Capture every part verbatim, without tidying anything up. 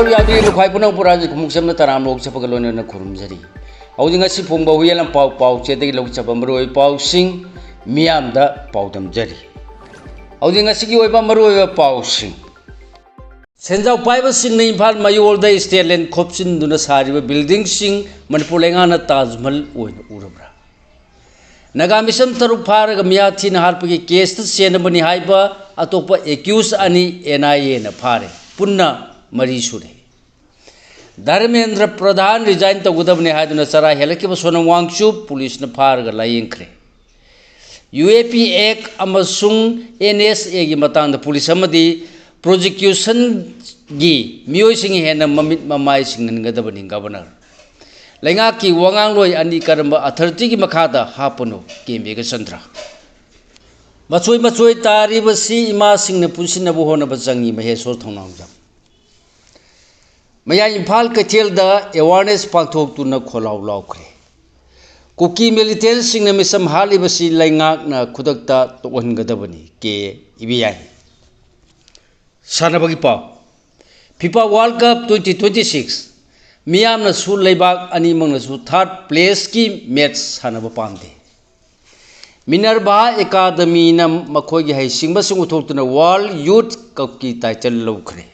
ꯌꯥꯗ꯭ꯔꯤ ꯂꯨꯈꯥꯏ ꯄꯨꯝꯅꯃꯛꯄꯨ ꯔꯥꯖ ꯈꯨꯃꯨꯛ ꯆꯝꯅ ꯇꯔꯥꯝ ꯂꯣꯛꯆꯕꯒ ꯂꯣꯏꯅꯅ ꯈꯨꯔꯨꯝꯖꯔꯤ꯫ ꯍꯧꯖꯤꯛ ꯉꯁꯤ ꯐꯣꯡꯕ ꯍꯨꯏꯌꯦꯟ ꯂꯝꯄꯥꯎ ꯄꯥꯎꯆꯦꯗꯒꯤ ꯂꯧꯆꯕ ꯃꯔꯨꯑꯣꯏꯕ ꯄꯥꯎꯁꯤꯡ ꯃꯤꯌꯥꯝꯗ ꯄꯥꯎꯗꯝꯖꯔꯤ꯫ ꯍꯧꯖꯤꯛ ꯉꯁꯤꯒꯤ ꯑꯣꯏꯕ ꯃꯔꯨꯑꯣꯏꯕ ꯄꯥꯎꯁꯤꯡ꯫ ꯁꯦꯟꯖꯥꯎ ꯄꯥꯏꯕꯁꯤꯡꯅ ꯏꯝꯐꯥꯜ ꯃꯌꯣꯜꯗ state land ꯈꯣꯞꯆꯤꯟꯗꯨꯅ ꯁꯥꯔꯤꯕ buildingꯁꯤꯡ ꯃꯅꯤꯄꯨꯔ ꯂꯩꯉꯥꯛꯅ ꯇꯥꯖ ꯃꯍꯜ ꯑꯣꯏꯅ ꯎꯔꯕ꯭ꯔꯥ? ꯅꯥꯒꯥ ꯃꯤꯁꯝ ꯇꯔꯨꯛ ꯐꯥꯔꯒ ꯃꯤꯌꯥ ꯊꯤꯅ ꯍꯥꯠꯄꯒꯤ caseꯇ ꯆꯦꯟꯅꯕꯅꯤ ꯍꯥꯏꯕ ꯑꯇꯣꯞꯄ accused ꯑꯅꯤ NIAꯅ ꯐꯥꯔꯦ꯫ ꯄꯨꯟꯅ ꯃꯔꯤ ꯁꯨꯔꯦ꯫ ꯙꯔꯃꯦꯟꯗ꯭ꯔ ꯄ꯭ꯔꯙꯥꯟ resign ꯇꯧꯒꯗꯕꯅꯤ ꯍꯥꯏꯗꯨꯅ ꯆꯔꯥ ꯍꯦꯜꯂꯛꯈꯤꯕ ꯁꯣꯅꯝ ꯋꯥꯡꯆꯨꯛ ꯄꯨꯂꯤꯁꯅ ꯐꯥꯔꯒ ꯂꯥꯌꯦꯡꯈ꯭ꯔꯦ꯫ UAP Act ꯑꯃꯁꯨꯡ NSAꯒꯤ ꯃꯇꯥꯡꯗ ꯄꯨꯂꯤꯁ ꯑꯃꯗꯤ prosecutionꯒꯤ ꯃꯤꯑꯣꯏꯁꯤꯡ ꯍꯦꯟꯅ ꯃꯃꯤꯠ ꯃꯃꯥꯏ ꯁꯤꯡꯍꯟꯒꯗꯕꯅꯤ꯫ ꯒꯕꯔꯅꯔ ꯂꯩꯉꯥꯛꯀꯤ ꯋꯥꯉꯥꯡꯂꯣꯏ ꯑꯅꯤ ꯀꯔꯝꯕ authorityꯒꯤ ꯃꯈꯥꯗ ꯍꯥꯞꯄꯅꯣ? ꯀꯦ ꯃꯦꯘꯆꯟꯗ꯭ꯔ꯫ ꯃꯆꯣꯏ ꯃꯆꯣꯏ ꯇꯥꯔꯤꯕꯁꯤ ꯏꯃꯥꯁꯤꯡꯅ ꯄꯨꯟꯁꯤꯟꯅꯕ ꯍꯣꯠꯅꯕ ꯆꯪꯏ꯫ ꯃꯍꯦꯁꯣꯔ ꯊꯧꯅꯥꯎꯖꯝ꯫ ꯃꯌꯥꯏ ꯏꯝꯐꯥꯜ ꯀꯩꯊꯦꯜꯗ awareness ꯄꯥꯡꯊꯣꯛꯇꯨꯅ ꯈꯣꯜꯂꯥꯎ ꯂꯥꯎꯈ꯭ꯔꯦ꯫ ꯀꯨꯀꯤ militantꯁꯤꯡꯅ ꯃꯤꯁꯝ ꯍꯥꯠꯂꯤꯕꯁꯤ ꯂꯩꯉꯥꯛꯅ ꯈꯨꯗꯛꯇ ꯇꯣꯛꯍꯟꯒꯗꯕꯅꯤ꯫ ꯀꯦ ꯏꯕꯦꯌꯥꯏ꯫ ꯁꯥꯟꯅꯕꯒꯤ ꯄꯥꯎ꯫ FIFA World Cup twenty twenty six꯫ ꯃꯤꯌꯥꯝꯅꯁꯨ ꯂꯩꯕꯥꯛ ꯑꯅꯤꯃꯛꯅꯁꯨ third placeꯀꯤ match ꯁꯥꯟꯅꯕ ꯄꯥꯝꯗꯦ꯫ Minerva Academyꯅ ꯃꯈꯣꯏꯒꯤ ꯍꯩꯁꯤꯡꯕꯁꯤꯡ ꯎꯠꯊꯣꯛꯇꯨꯅ World Youth Cupꯀꯤ title ꯂꯧꯈ꯭ꯔꯦ꯫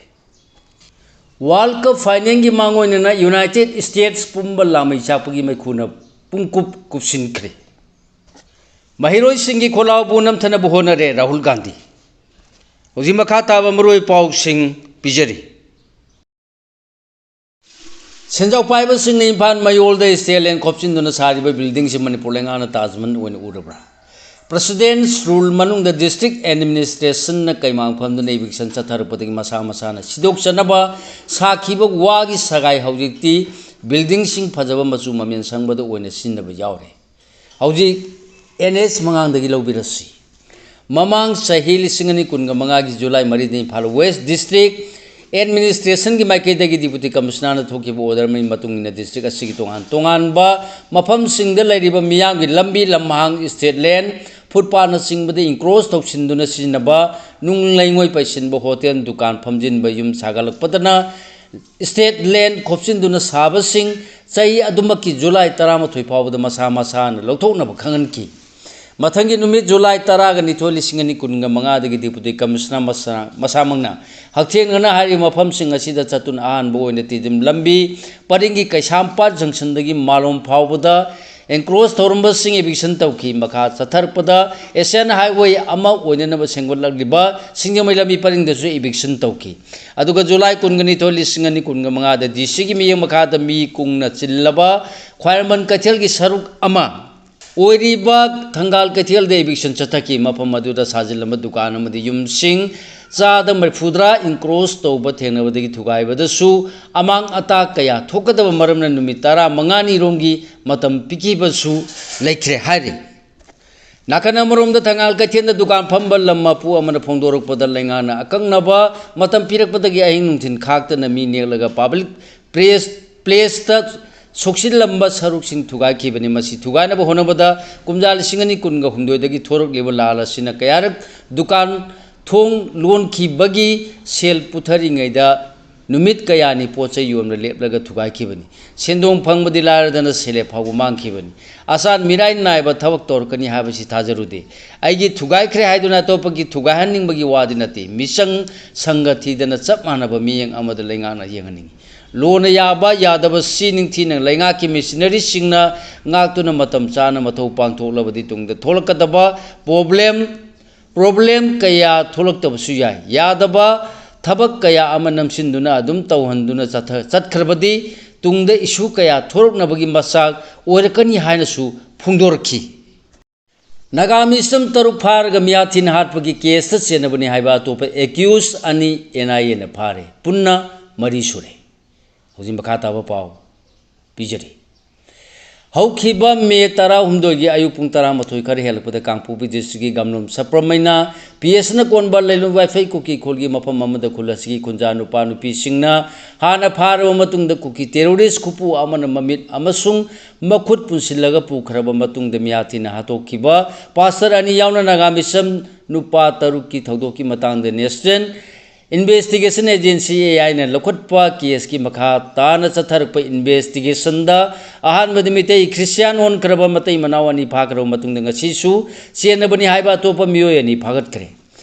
World Cup finalꯒꯤ ꯃꯥꯡꯑꯣꯏꯅꯅ United States ꯄꯨꯝꯕ ꯂꯥꯃꯩ ꯆꯥꯛꯄꯒꯤ ꯃꯩꯈꯨꯅ ꯄꯨꯡꯀꯨꯞ ꯀꯨꯞꯁꯤꯟꯈ꯭ꯔꯦ꯫ ꯃꯍꯩꯔꯣꯏꯁꯤꯡꯒꯤ ꯈꯣꯜꯂꯥꯎꯕꯨ ꯅꯝꯊꯅꯕ ꯍꯣꯠꯅꯔꯦ ꯔꯥꯍꯨꯜ ꯒꯥꯟꯙꯤ꯫ ꯍꯧꯖꯤꯛ ꯃꯈꯥ ꯇꯥꯕ ꯃꯔꯨꯑꯣꯏꯕ ꯄꯥꯎꯁꯤꯡ ꯄꯤꯖꯔꯤ꯫ ꯁꯦꯟꯖꯥꯎ ꯄꯥꯏꯕꯁꯤꯡꯅ ꯏꯝꯐꯥꯜ ꯃꯌꯣꯜꯗ state land ꯈꯣꯞꯆꯤꯟꯗꯨꯅ ꯁꯥꯔꯤꯕ buildingꯁꯤ ꯃꯅꯤꯄꯨꯔ ꯂꯩꯉꯥꯛꯅ ꯇꯥꯖ ꯃꯍꯜ ꯑꯣꯏꯅ ꯎꯔꯕ꯭ꯔꯥ? President's Rule ꯃꯅꯨꯡꯗ district administrationꯅ ꯀꯩꯃꯥꯡ ꯐꯝꯗꯨꯅ eviction ꯆꯠꯊꯔꯛꯄꯗꯒꯤ ꯃꯁꯥ ꯃꯁꯥꯅ ꯁꯤꯗꯣꯛꯆꯅꯕ ꯁꯥꯈꯤꯕ ꯋꯥꯒꯤ ꯁꯒꯥꯏ ꯍꯧꯖꯤꯛꯇꯤ buildingꯁꯤꯡ ꯐꯖꯕ ꯃꯆꯨ ꯃꯃꯦꯟ ꯁꯪꯕꯗ ꯑꯣꯏꯅ ꯁꯤꯖꯤꯟꯅꯕ ꯌꯥꯎꯔꯦ꯫ ꯍꯧꯖꯤꯛ NH ꯃꯉꯥꯡꯗꯒꯤ ꯂꯧꯕꯤꯔꯁꯤ꯫ ꯃꯃꯥꯡ ꯆꯍꯤ ꯂꯤꯁꯤꯡ ꯑꯅꯤ ꯀꯨꯟꯒ ꯃꯉꯥꯒꯤ ꯖꯨꯂꯥꯏ ꯃꯔꯤꯗ ꯏꯝꯐꯥꯜ West District Administrationꯒꯤ ꯃꯥꯏꯀꯩꯗꯒꯤ Deputy Commissionerꯅ ꯊꯣꯛꯈꯤꯕ order ꯑꯃꯒꯤ ꯃꯇꯨꯡ ꯏꯟꯅ district ꯑꯁꯤꯒꯤ ꯇꯣꯉꯥꯟ ꯇꯣꯉꯥꯟꯕ ꯃꯐꯝꯁꯤꯡꯗ ꯂꯩꯔꯤꯕ ꯃꯤꯌꯥꯝꯒꯤ ꯂꯝꯕꯤ ꯂꯝꯍꯥꯡ, state land, footpathꯅꯆꯤꯡꯕꯗ encroach ꯇꯧꯁꯤꯟꯗꯨꯅ ꯁꯤꯖꯤꯟꯅꯕ, ꯅꯨꯡ ꯂꯩꯉꯣꯏ ꯄꯩꯁꯤꯟꯕ, hotel, ꯗꯨꯀꯥꯟ ꯐꯝꯖꯤꯟꯕ, ꯌꯨꯝ ꯁꯥꯒꯠꯂꯛꯄꯗꯅ ꯏꯁꯇꯦꯠ ꯂꯦꯟ ꯈꯣꯞꯆꯤꯟꯗꯨꯅ ꯁꯥꯕꯁꯤꯡ ꯆꯍꯤ ꯑꯗꯨꯃꯛꯀꯤ ꯖꯨꯂꯥꯏ ꯇꯔꯥꯃꯥꯊꯣꯏ ꯐꯥꯎꯕꯗ ꯃꯁꯥ ꯃꯁꯥꯅ ꯂꯧꯊꯣꯛꯅꯕ ꯈꯪꯍꯟꯈꯤ꯫ ꯃꯊꯪꯒꯤ ꯅꯨꯃꯤꯠ ꯖꯨꯂꯥꯏ ꯇꯔꯥꯒ ꯅꯤꯊꯣꯏ, ꯂꯤꯁꯤꯡ ꯑꯅꯤ ꯀꯨꯟꯒ ꯃꯉꯥꯗꯒꯤ Deputy Commissioner ꯃꯁꯥ-, ꯃꯁꯥꯃꯛꯅ ꯍꯛꯊꯦꯡꯅꯅ ꯍꯥꯏꯔꯤꯕ ꯃꯐꯝꯁꯤꯡ ꯑꯁꯤꯗ ꯆꯠꯇꯨꯅ ꯑꯍꯥꯟꯕ ꯑꯣꯏꯅ ꯇꯤꯗꯤꯝ ꯂꯝꯕꯤ ꯄꯔꯤꯡꯒꯤ ꯀꯩꯁꯥꯝꯄꯥꯠ ꯖꯪꯁꯟꯗꯒꯤ ꯃꯥꯂꯣꯝ ꯐꯥꯎꯕꯗ encroach ꯇꯧꯔꯝꯕꯁꯤꯡ eviction ꯇꯧꯈꯤ꯫ ꯃꯈꯥ ꯆꯠꯊꯔꯛꯄꯗ Asian Highway ꯑꯃ ꯑꯣꯏꯅꯅꯕ ꯁꯦꯝꯒꯠꯂꯛꯂꯤꯕ ꯁꯤꯡꯖꯃꯩ ꯂꯝꯕꯤ ꯄꯔꯤꯡꯗꯁꯨ eviction ꯇꯧꯈꯤ꯫ ꯑꯗꯨꯒ ꯖꯨꯂꯥꯏ ꯀꯨꯟꯒ ꯅꯤꯊꯣꯏ, ꯂꯤꯁꯤꯡ ꯑꯅꯤ ꯀꯨꯟꯒ ꯃꯉꯥꯗ DC ꯒꯤ ꯃꯤꯠꯌꯦꯡ ꯃꯈꯥꯗ ꯃꯤ ꯀꯨꯡꯅ ꯆꯤꯜꯂꯕ ꯈ꯭ꯋꯥꯏꯔꯝꯕꯟ ꯀꯩꯊꯦꯜꯒꯤ ꯁꯔꯨꯛ ꯑꯃ ꯑꯣꯏꯔꯤꯕ ꯊꯪꯒꯥꯜ ꯀꯩꯊꯦꯜꯗ eviction ꯆꯠꯊꯈꯤ꯫ ꯃꯐꯝ ꯑꯗꯨꯗ ꯁꯥꯖꯤꯜꯂꯝꯕ ꯗꯨꯀꯥꯟ ꯑꯃꯗꯤ ꯌꯨꯝꯁꯤꯡ ꯆꯥꯗ ꯃꯔꯤꯐꯨꯇꯔꯥ encroach ꯇꯧꯕ ꯊꯦꯡꯅꯕꯗꯒꯤ ꯊꯨꯒꯥꯏꯕꯗꯁꯨ ꯑꯃꯥꯡ ꯑꯇꯥ ꯀꯌꯥ ꯊꯣꯛꯀꯗꯕ ꯃꯔꯝꯅ ꯅꯨꯃꯤꯠ ꯇꯔꯥꯃꯉꯥꯅꯤꯔꯣꯝꯒꯤ ꯃꯇꯝ ꯄꯤꯈꯤꯕꯁꯨ ꯂꯩꯈ꯭ꯔꯦ ꯍꯥꯏꯔꯤ꯫ ꯅꯥꯀꯟ ꯑꯃꯔꯣꯝꯗ ꯊꯪꯒꯥꯜ ꯀꯩꯊꯦꯜꯗ ꯗꯨꯀꯥꯟ ꯐꯝꯕ ꯂꯝ ꯃꯄꯨ ꯑꯃꯅ ꯐꯣꯡꯗꯣꯔꯛꯄꯗ, ꯂꯩꯉꯥꯛꯅ ꯑꯀꯛꯅꯕ ꯃꯇꯝ ꯄꯤꯔꯛꯄꯗꯒꯤ ꯑꯍꯤꯡ ꯅꯨꯡꯊꯤꯜ ꯈꯥꯛꯇꯅ ꯃꯤ ꯅꯦꯛꯂꯒ public place, place ꯇ ꯁꯣꯛꯆꯤꯜꯂꯝꯕ ꯁꯔꯨꯛꯁꯤꯡ ꯊꯨꯒꯥꯏꯈꯤꯕꯅꯤ꯫ ꯃꯁꯤ ꯊꯨꯒꯥꯏꯅꯕ ꯍꯣꯠꯅꯕꯗ ꯀꯨꯝꯖꯥ ꯂꯤꯁꯤꯡ ꯑꯅꯤ ꯀꯨꯟꯒ ꯍꯨꯝꯗꯣꯏꯗꯒꯤ ꯊꯣꯔꯛꯂꯤꯕ ꯂꯥꯜ ꯑꯁꯤꯅ ꯀꯌꯥꯔꯛ ꯗꯨꯀꯥꯟ ꯊꯣꯡ ꯂꯣꯟꯈꯤꯕꯒꯤ ꯁꯦꯜ ꯄꯨꯊꯔꯤꯉꯩꯗ ꯅꯨꯃꯤꯠ ꯀꯌꯥꯅꯤ ꯄꯣꯠ ꯆꯩ ꯌꯣꯟꯕ ꯂꯦꯞꯂꯒ ꯊꯨꯒꯥꯏꯈꯤꯕꯅꯤ꯫ ꯁꯦꯟꯗꯣꯡ ꯐꯪꯕꯗꯤ ꯂꯥꯏꯔꯗꯅ ꯁꯦꯜ ꯐꯥꯎꯕ ꯃꯥꯡꯈꯤꯕꯅꯤ꯫ ꯑꯆꯥꯟ ꯃꯤꯔꯥꯏ ꯅꯥꯏꯕ ꯊꯕꯛ ꯇꯧꯔꯛꯀꯅꯤ ꯍꯥꯏꯕꯁꯤ ꯊꯥꯖꯔꯨꯗꯦ꯫ ꯑꯩꯒꯤ ꯊꯨꯒꯥꯏꯈ꯭ꯔꯦ ꯍꯥꯏꯗꯨꯅ ꯑꯇꯣꯞꯄꯒꯤ ꯊꯨꯒꯥꯏꯍꯟꯅꯤꯡꯕꯒꯤ ꯋꯥꯗꯤ ꯅꯠꯇꯦ꯫ ꯃꯤꯆꯪ ꯁꯪꯒ ꯊꯤꯗꯅ ꯆꯞ ꯃꯥꯟꯅꯕ ꯃꯤꯠꯌꯦꯡ ꯑꯃꯗ ꯂꯩꯉꯥꯛꯅ ꯌꯦꯡꯍꯟꯅꯤꯡꯏ꯫ ꯂꯣꯅ ꯌꯥꯕ ꯌꯥꯗꯕ ꯁꯤ ꯅꯤꯡꯊꯤꯅ ꯂꯩꯉꯥꯛꯀꯤ machinery ꯁꯤꯡꯅ ꯉꯥꯛꯇꯨꯅ ꯃꯇꯝ ꯆꯥꯅ ꯃꯊꯧ ꯄꯥꯡꯊꯣꯛꯂꯕꯗꯤ ꯇꯨꯡꯗ ꯊꯣꯛꯂꯛꯀꯗꯕ problem, problem ꯀꯌꯥ ꯊꯣꯛꯂꯛꯇꯕꯁꯨ ꯌꯥꯏ꯫ ꯌꯥꯗꯕ ꯊꯕꯛ ꯀꯌꯥ ꯑꯃ ꯅꯝꯁꯤꯟꯗꯨꯅ ꯑꯗꯨꯝ ꯇꯧꯍꯟꯗꯨꯅ ꯆꯠꯊ-, ꯆꯠꯈ꯭ꯔꯕꯗꯤ ꯇꯨꯡꯗ issue ꯀꯌꯥ ꯊꯣꯛꯂꯛꯅꯕꯒꯤ ꯃꯆꯥꯛ ꯑꯣꯏꯔꯛꯀꯅꯤ ꯍꯥꯏꯅꯁꯨ ꯐꯣꯡꯗꯣꯔꯛꯈꯤ꯫ ꯅꯥꯒꯥ ꯃꯤꯁꯝ ꯇꯔꯨꯛ ꯐꯥꯔꯒ ꯃꯤꯌꯥꯊꯤꯟ ꯍꯥꯠꯄꯒꯤ case ꯇ ꯆꯦꯟꯅꯕꯅꯤ ꯍꯥꯏꯕ ꯑꯇꯣꯞꯄ accused ꯑꯅꯤ NIA ꯅ ꯐꯥꯔꯦ꯫ ꯄꯨꯟꯅ ꯃꯔꯤ ꯁꯨꯔꯦ꯫ ꯍꯧꯖꯤꯛ ꯃꯈꯥ ꯇꯥꯕ ꯄꯥꯎ ꯄꯤꯖꯔꯤ꯫ ꯍꯧꯈꯤꯕ ꯃꯦ ꯇꯔꯥꯍꯨꯝꯗꯣꯏꯒꯤ ꯑꯌꯨꯛ ꯄꯨꯡ ꯇꯔꯥꯃꯥꯊꯣꯏ ꯈꯔ ꯍꯦꯜꯂꯛꯄꯗ ꯀꯥꯡꯄꯣꯛꯄꯤ district ꯀꯤ ꯒꯝꯂꯣꯝ ꯁꯄ꯭ꯔꯃꯩꯅ PS ꯅ ꯀꯣꯟꯕ ꯂꯩꯂꯣꯡ ꯋꯥꯏꯐꯩ ꯀꯨꯀꯤ ꯈꯨꯜꯒꯤ ꯃꯐꯝ ꯑꯃꯗ ꯈꯨꯜ ꯑꯁꯤꯒꯤ ꯈꯨꯟꯖꯥ ꯅꯨꯄꯥ ꯅꯨꯄꯤꯁꯤꯡꯅ ꯍꯥꯟꯅ ꯐꯥꯔꯕ ꯃꯇꯨꯡꯗ ꯀꯨꯀꯤ terrorist ꯈꯨꯄꯨ ꯑꯃꯅ ꯃꯃꯤꯠ ꯑꯃꯁꯨꯡ ꯃꯈꯨꯠ ꯄꯨꯟꯁꯤꯜꯂꯒ ꯄꯨꯈ꯭ꯔꯕ ꯃꯇꯨꯡꯗ ꯃꯤꯌꯥꯊꯤꯟꯅ ꯍꯥꯠꯇꯣꯛꯈꯤꯕ pastor ꯑꯅꯤ ꯌꯥꯎꯅ ꯅꯥꯒꯥ ꯃꯤꯁꯝ ꯅꯨꯄꯥ ꯇꯔꯨꯛꯀꯤ ꯊꯧꯗꯣꯛꯀꯤ ꯃꯇꯥꯡꯗ National Investigation Agency, A I ꯅ ꯂꯧꯈꯠꯄ case ꯀꯤ ꯃꯈꯥ ꯇꯥꯅ ꯆꯠꯊꯔꯛꯄ investigation ꯗ ꯑꯍꯥꯟꯕꯗ ꯃꯤꯇꯩ Christian ꯑꯣꯟꯈ꯭ꯔꯕ ꯃꯇꯩ ꯃꯅꯥꯎ ꯑꯅꯤ ꯐꯥꯈ꯭ꯔꯕ ꯃꯇꯨꯡꯗ ꯉꯁꯤꯁꯨ ꯆꯦꯟꯅꯕꯅꯤ ꯍꯥꯏꯕ ꯑꯇꯣꯞꯄ ꯃꯤꯑꯣꯏ ꯑꯅꯤ ꯐꯥꯒꯠꯈ꯭ꯔꯦ꯫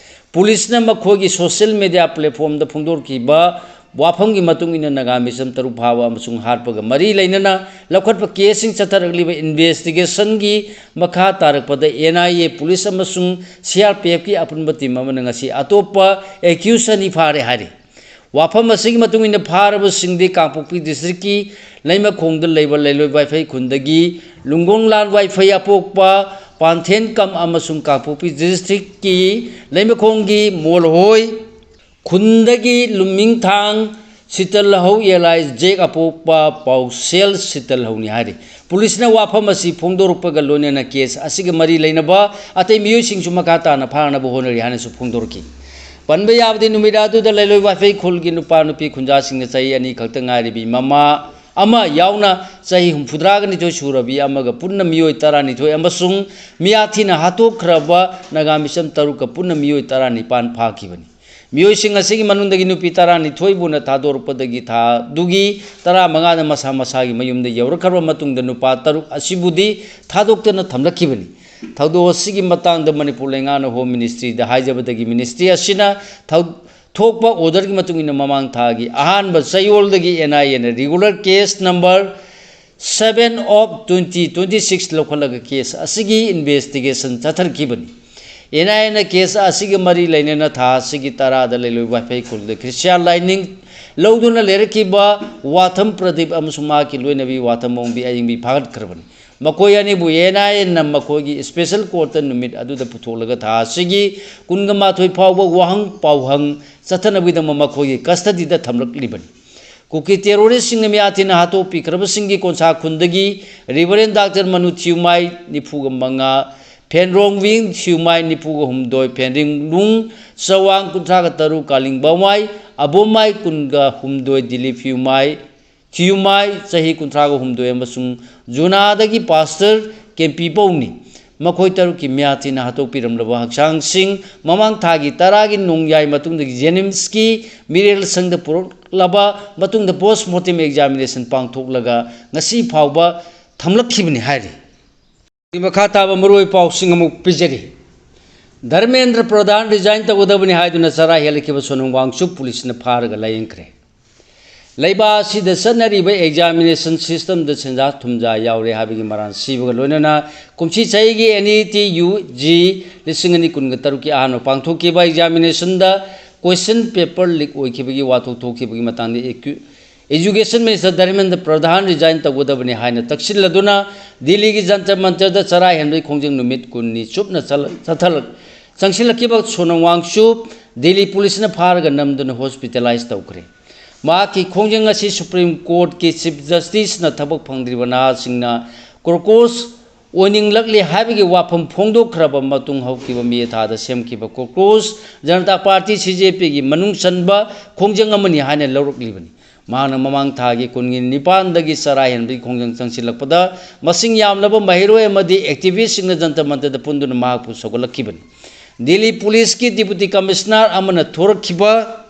Police ꯅ ꯃꯈꯣꯏꯒꯤ social media platform ꯗ ꯐꯣꯡꯗꯣꯛꯈꯤꯕ ꯋꯥꯐꯝꯒꯤ ꯃꯇꯨꯡ ꯏꯟꯅ ꯅꯥꯒꯥ ꯃꯤꯆꯝ ꯇꯔꯨꯛ ꯐꯥꯕ ꯑꯃꯁꯨꯡ ꯍꯥꯠꯄꯒ ꯃꯔꯤ ꯂꯩꯅꯅ ꯂꯧꯈꯠꯄ case ꯁꯤꯡ ꯆꯠꯊꯔꯛꯂꯤꯕ investigation ꯒꯤ ꯃꯈꯥ ꯇꯥꯔꯛꯄꯗ N I A, police ꯑꯃꯁꯨꯡ C R P F ꯀꯤ ꯑꯄꯨꯟꯕ team ꯑꯃꯅ ꯉꯁꯤ ꯑꯇꯣꯞꯄ accused ꯑꯅꯤ ꯐꯥꯔꯦ ꯍꯥꯏꯔꯤ꯫ ꯋꯥꯐꯝ ꯑꯁꯤꯒꯤ ꯃꯇꯨꯡ ꯏꯟꯅ ꯐꯥꯔꯕꯁꯤꯡꯗꯤ ꯀꯥꯡꯄꯣꯛꯄꯤ district ꯀꯤ ꯂꯩꯃꯈꯣꯡꯗ ꯂꯩꯕ ꯂꯩꯂꯣꯏ ꯋꯥꯏꯐꯩ ꯈꯨꯟꯗꯒꯤ ꯂꯨꯡꯒꯣꯡꯂꯥꯜ ꯋꯥꯏꯐꯩ ꯑꯄꯣꯛꯄ ꯄꯥꯟꯊꯦꯟꯀꯝ ꯑꯃꯁꯨꯡ ꯀꯥꯡꯄꯣꯛꯄꯤ district ꯀꯤ ꯂꯩꯃꯈꯣꯡꯒꯤ ꯃꯣꯜꯍꯣꯏ ꯈꯨꯟꯗꯒꯤ ꯂꯨꯝꯃꯤꯡꯊꯥꯡ ꯁꯤꯇꯜꯍꯧ alias ꯖꯦꯛ ꯑꯄꯣꯛꯄ ꯄꯥꯎꯁꯦꯜ ꯁꯤꯇꯜꯍꯧꯅꯤ ꯍꯥꯏꯔꯤ꯫ Police ꯅ ꯋꯥꯐꯝ ꯑꯁꯤ ꯐꯣꯡꯗꯣꯔꯛꯄꯒ ꯂꯣꯏꯅꯅ case ꯑꯁꯤꯒ ꯃꯔꯤ ꯂꯩꯅꯕ ꯑꯇꯩ ꯃꯤꯑꯣꯏꯁꯤꯡꯁꯨ ꯃꯈꯥ ꯇꯥꯅ ꯐꯥꯅꯕ ꯍꯣꯠꯅꯔꯤ ꯍꯥꯏꯅꯁꯨ ꯐꯣꯡꯗꯣꯔꯛꯈꯤ꯫ ꯄꯟꯕ ꯌꯥꯕꯗꯤ, ꯅꯨꯃꯤꯠ ꯑꯗꯨꯗ ꯂꯩꯂꯣꯏ ꯋꯥꯏꯐꯩ ꯈꯨꯜꯒꯤ ꯅꯨꯄꯥ ꯅꯨꯄꯤ ꯈꯨꯟꯖꯥꯁꯤꯡꯅ ꯆꯍꯤ ꯑꯅꯤ ꯈꯛꯇ ꯉꯥꯏꯔꯤꯕꯤ ꯃꯃꯥ ꯑꯃ ꯌꯥꯎꯅ ꯆꯍꯤ ꯍꯨꯝꯐꯨꯇꯔꯥꯒ ꯅꯤꯊꯣꯏ ꯁꯨꯔꯕꯤ ꯑꯃꯒ ꯄꯨꯟꯅ ꯃꯤꯑꯣꯏ ꯇꯔꯥꯅꯤꯊꯣꯏ ꯑꯃꯁꯨꯡ ꯃꯤꯌꯥꯊꯤꯅ ꯍꯥꯠꯇꯣꯛꯈ꯭ꯔꯕ ꯅꯥꯒꯥ ꯃꯤꯆꯝ ꯇꯔꯨꯛꯀ ꯄꯨꯟꯅ ꯃꯤꯑꯣꯏ ꯇꯔꯥꯅꯤꯄꯥꯟ ꯐꯥꯈꯤꯕꯅꯤ꯫ ꯃꯤꯑꯣꯏꯁꯤꯡ ꯑꯁꯤꯒꯤ ꯃꯅꯨꯡꯗꯒꯤ ꯅꯨꯄꯤ ꯇꯔꯥꯅꯤꯊꯣꯏꯕꯨꯅ ꯊꯥꯗꯣꯔꯛꯄꯗꯒꯤ ꯊꯥ ꯑꯗꯨꯒꯤ ꯇꯔꯥꯃꯉꯥꯗ ꯃꯁꯥ ꯃꯁꯥꯒꯤ ꯃꯌꯨꯝꯗ ꯌꯧꯔꯛꯈ꯭ꯔꯕ ꯃꯇꯨꯡꯗ ꯅꯨꯄꯥ ꯇꯔꯨꯛ ꯑꯁꯤꯕꯨꯗꯤ ꯊꯥꯗꯣꯛꯇꯅ ꯊꯝꯂꯛꯈꯤꯕꯅꯤ꯫ ꯊꯧꯗꯣꯛ ꯑꯁꯤꯒꯤ ꯃꯇꯥꯡꯗ ꯃꯅꯤꯄꯨꯔ ꯂꯩꯉꯥꯛꯅ Home Ministry ꯗ ꯍꯥꯏꯖꯕꯗꯒꯤ Ministry ꯑꯁꯤꯅ ꯊꯧ-, ꯊꯣꯛꯄ order ꯒꯤ ꯃꯇꯨꯡ ꯏꯟꯅ ꯃꯃꯥꯡ ꯊꯥꯒꯤ ꯑꯍꯥꯟꯕ ꯆꯌꯣꯜꯗꯒꯤ N I A ꯅ regular case number seven of twenty twenty six ꯂꯧꯈꯠꯂꯒ case ꯑꯁꯤꯒꯤ investigation ꯆꯠꯊꯔꯛꯈꯤꯕꯅꯤ꯫ N I A ꯅ case ꯑꯁꯤꯒ ꯃꯔꯤ ꯂꯩꯅꯅ ꯊꯥ ꯑꯁꯤꯒꯤ ꯇꯔꯥꯗ ꯂꯩꯂꯣꯏ ꯋꯥꯏꯐꯩ ꯈꯨꯜꯗ Christian ꯂꯥꯏꯅꯤꯡ ꯂꯧꯗꯨꯅ ꯂꯩꯔꯛꯈꯤꯕ ꯋꯥꯊꯝ ꯄ꯭ꯔꯗꯤꯞ ꯑꯃꯁꯨꯡ ꯃꯍꯥꯛꯀꯤ ꯂꯣꯏꯅꯕꯤ ꯋꯥꯊꯝ ꯑꯣꯡꯕꯤ ꯑꯌꯤꯡꯕꯤ ꯐꯥꯒꯠꯈ꯭ꯔꯕꯅꯤ꯫ ꯃꯈꯣꯏ ꯑꯅꯤꯕꯨ N I A ꯅ ꯃꯈꯣꯏꯒꯤ special court ꯇ ꯅꯨꯃꯤꯠ ꯑꯗꯨꯗ ꯄꯨꯊꯣꯛꯂꯒ ꯊꯥ ꯑꯁꯤꯒꯤ ꯀꯨꯟꯒ ꯃꯥꯊꯣꯏ ꯐꯥꯎꯕ ꯋꯥꯍꯪ ꯄꯥꯎꯍꯪ ꯆꯠꯊꯅꯕꯒꯤꯗꯃꯛ ꯃꯈꯣꯏꯒꯤ custody ꯗ ꯊꯝꯂꯛꯂꯤꯕꯅꯤ꯫ ꯀꯨꯀꯤ terrorist ꯁꯤꯡꯅ ꯃꯤꯌꯥꯊꯤꯅ ꯍꯥꯠꯇꯣꯛꯄꯤꯈ꯭ꯔꯕꯁꯤꯡꯒꯤ ꯀꯣꯟꯁꯥ ꯈꯨꯟꯗꯒꯤ Reverend Doctor ꯃꯅꯨ ꯊꯤꯌꯨꯃꯥꯏ ꯅꯤꯐꯨꯒ ꯃꯉꯥ, ꯐꯦꯟꯔꯣꯡꯋꯤꯡ ꯊꯤꯌꯨꯃꯥꯏ ꯅꯤꯐꯨꯒ ꯍꯨꯝꯗꯣꯏ, ꯐꯦꯟꯔꯤꯡꯂꯨꯡ ꯆꯋꯥꯡ ꯀꯨꯟꯊ꯭ꯔꯥꯒ ꯇꯔꯨꯛ, ꯀꯥꯂꯤꯡꯕꯥꯎꯃꯥꯏ ꯑꯕꯣꯝꯃꯥꯏ ꯀꯨꯟꯒ ꯍꯨꯝꯗꯣꯏ, ꯗꯤꯂꯤꯞ ꯊꯤꯌꯨꯃꯥꯏ, ꯊꯤꯌꯨꯃꯥꯏ ꯆꯍꯤ ꯀꯨꯟꯊ꯭ꯔꯥꯒ ꯍꯨꯝꯗꯣꯏ ꯑꯃꯁꯨꯡ ꯖꯨꯅꯥꯗꯒꯤ Pastor ꯀꯦꯝꯄꯤꯄꯧꯅꯤ꯫ ꯃꯈꯣꯏ ꯇꯔꯨꯛꯀꯤ ꯃꯤꯌꯥꯊꯤꯅ ꯍꯥꯠꯇꯣꯛꯄꯤꯔꯝꯂꯕ ꯍꯛꯆꯥꯡꯁꯤꯡ ꯃꯃꯥꯡ ꯊꯥꯒꯤ ꯇꯔꯥꯒꯤ ꯅꯣꯡꯌꯥꯏ ꯃꯇꯨꯡꯗꯒꯤ ꯖꯦꯅꯤꯝꯁꯀꯤ ꯃꯤꯔꯦꯜ ꯁꯪꯗ ꯄꯨꯔꯛꯂꯕ ꯃꯇꯨꯡꯗ post mortem examination ꯄꯥꯡꯊꯣꯛꯂꯒ ꯉꯁꯤ ꯐꯥꯎꯕ ꯊꯝꯂꯛꯈꯤꯕꯅꯤ ꯍꯥꯏꯔꯤ꯫ ꯃꯈꯥ ꯇꯥꯕ ꯃꯔꯨꯑꯣꯏꯕ ꯄꯥꯎꯁꯤꯡ ꯑꯃꯨꯛ ꯄꯤꯖꯔꯤ꯫ ꯙꯔꯃꯦꯟꯗ꯭ꯔ ꯄ꯭ꯔꯙꯥꯟ resign ꯇꯧꯒꯗꯕꯅꯤ ꯍꯥꯏꯗꯨꯅ ꯆꯔꯥ ꯍꯦꯜꯂꯛꯈꯤꯕ ꯁꯣꯅꯝ ꯋꯥꯡꯆꯨꯛ ꯄꯨꯂꯤꯁꯅ ꯐꯥꯔꯒ ꯂꯥꯌꯦꯡꯈ꯭ꯔꯦ꯫ ꯂꯩꯕꯥꯛ ꯑꯁꯤꯗ ꯆꯠꯅꯔꯤꯕ examination systemꯗ ꯁꯦꯟꯖꯥ ꯊꯨꯝꯖꯥ ꯌꯥꯎꯔꯦ ꯍꯥꯏꯕꯒꯤ ꯃꯔꯥꯜ ꯁꯤꯕꯒ ꯂꯣꯏꯅꯅ ꯀꯨꯝꯁꯤ ꯆꯍꯤꯒꯤ NET UG ꯂꯤꯁꯤꯡ ꯑꯅꯤ ꯀꯨꯟꯒ ꯇꯔꯨꯛꯀꯤ ꯑꯍꯥꯟꯕ ꯄꯥꯡꯊꯣꯛꯈꯤꯕ examinationꯗ question paper leak ꯑꯣꯏꯈꯤꯕꯒꯤ ꯋꯥꯊꯣꯛ ꯊꯣꯛꯈꯤꯕꯒꯤ ꯃꯇꯥꯡꯗ ꯑꯦꯀ꯭ꯌꯨ-, Education Minister ꯙꯔꯃꯦꯟꯗ꯭ꯔ ꯄ꯭ꯔꯙꯥꯟ resign ꯇꯧꯒꯗꯕꯅꯤ ꯍꯥꯏꯅ ꯇꯛꯁꯤꯜꯂꯗꯨꯅ ꯗꯤꯜꯂꯤꯒꯤ ꯖꯟꯇꯔ ꯃꯟꯇꯔꯗ ꯆꯔꯥ ꯍꯦꯟꯕꯒꯤ ꯈꯣꯡꯖꯪ ꯅꯨꯃꯤꯠ ꯀꯨꯟꯅꯤ ꯆꯨꯞꯅ ꯆꯠꯂ-, ꯆꯠꯊꯂꯛ-, ꯆꯪꯁꯤꯜꯂꯛꯈꯤꯕ ꯁꯣꯅꯝ ꯋꯥꯡꯆꯨꯛ ꯗꯤꯜꯂꯤ ꯄꯨꯂꯤꯁꯅ ꯐꯥꯔꯒ ꯅꯝꯗꯨꯅ hospitalize ꯇꯧꯈ꯭ꯔꯦ꯫ ꯃꯍꯥꯛꯀꯤ ꯈꯣꯡꯖꯪ ꯑꯁꯤ Supreme Courtꯀꯤ Chief Justiceꯅ ꯊꯕꯛ ꯐꯪꯗ꯭ꯔꯤꯕ ꯅꯍꯥꯁꯤꯡꯅ ꯀ꯭ꯔꯣꯀꯣꯁ ꯑꯣꯏꯅꯤꯡꯂꯛꯂꯦ ꯍꯥꯏꯕꯒꯤ ꯋꯥꯐꯝ ꯐꯣꯡꯗꯣꯛꯈ꯭ꯔꯕ ꯃꯇꯨꯡ ꯍꯧꯈꯤꯕ ꯃꯦ ꯊꯥꯗ ꯁꯦꯝꯈꯤꯕ ꯀ꯭ꯔꯣꯀꯣꯁ ꯖꯅꯇꯥ ꯄꯥꯔꯇꯤ CJPꯒꯤ ꯃꯅꯨꯡ ꯆꯟꯕ ꯈꯣꯡꯖꯪ ꯑꯃꯅꯤ ꯍꯥꯏꯅ ꯂꯧꯔꯛꯂꯤꯕꯅꯤ꯫ ꯃꯍꯥꯛꯅ ꯃꯃꯥꯡ ꯊꯥꯒꯤ ꯀꯨꯟꯒꯤ ꯅꯤꯄꯥꯟꯗꯒꯤ ꯆꯔꯥ ꯍꯦꯟꯕꯒꯤ ꯈꯣꯡꯖꯪ ꯆꯪꯁꯤꯜꯂꯛꯄꯗ ꯃꯁꯤꯡ ꯌꯥꯝꯂꯕ ꯃꯍꯩꯔꯣꯏ ꯑꯃꯗꯤ activistꯁꯤꯡꯅ ꯖꯟꯇꯔ ꯃꯟꯇꯔꯗ ꯄꯨꯟꯗꯨꯅ ꯃꯍꯥꯛꯄꯨ ꯁꯧꯒꯠꯂꯛꯈꯤꯕꯅꯤ꯫ ꯗꯤꯜꯂꯤ ꯄꯨꯂꯤꯁꯀꯤ Deputy Commissioner ꯑꯃꯅ ꯊꯣꯔꯛꯈꯤꯕ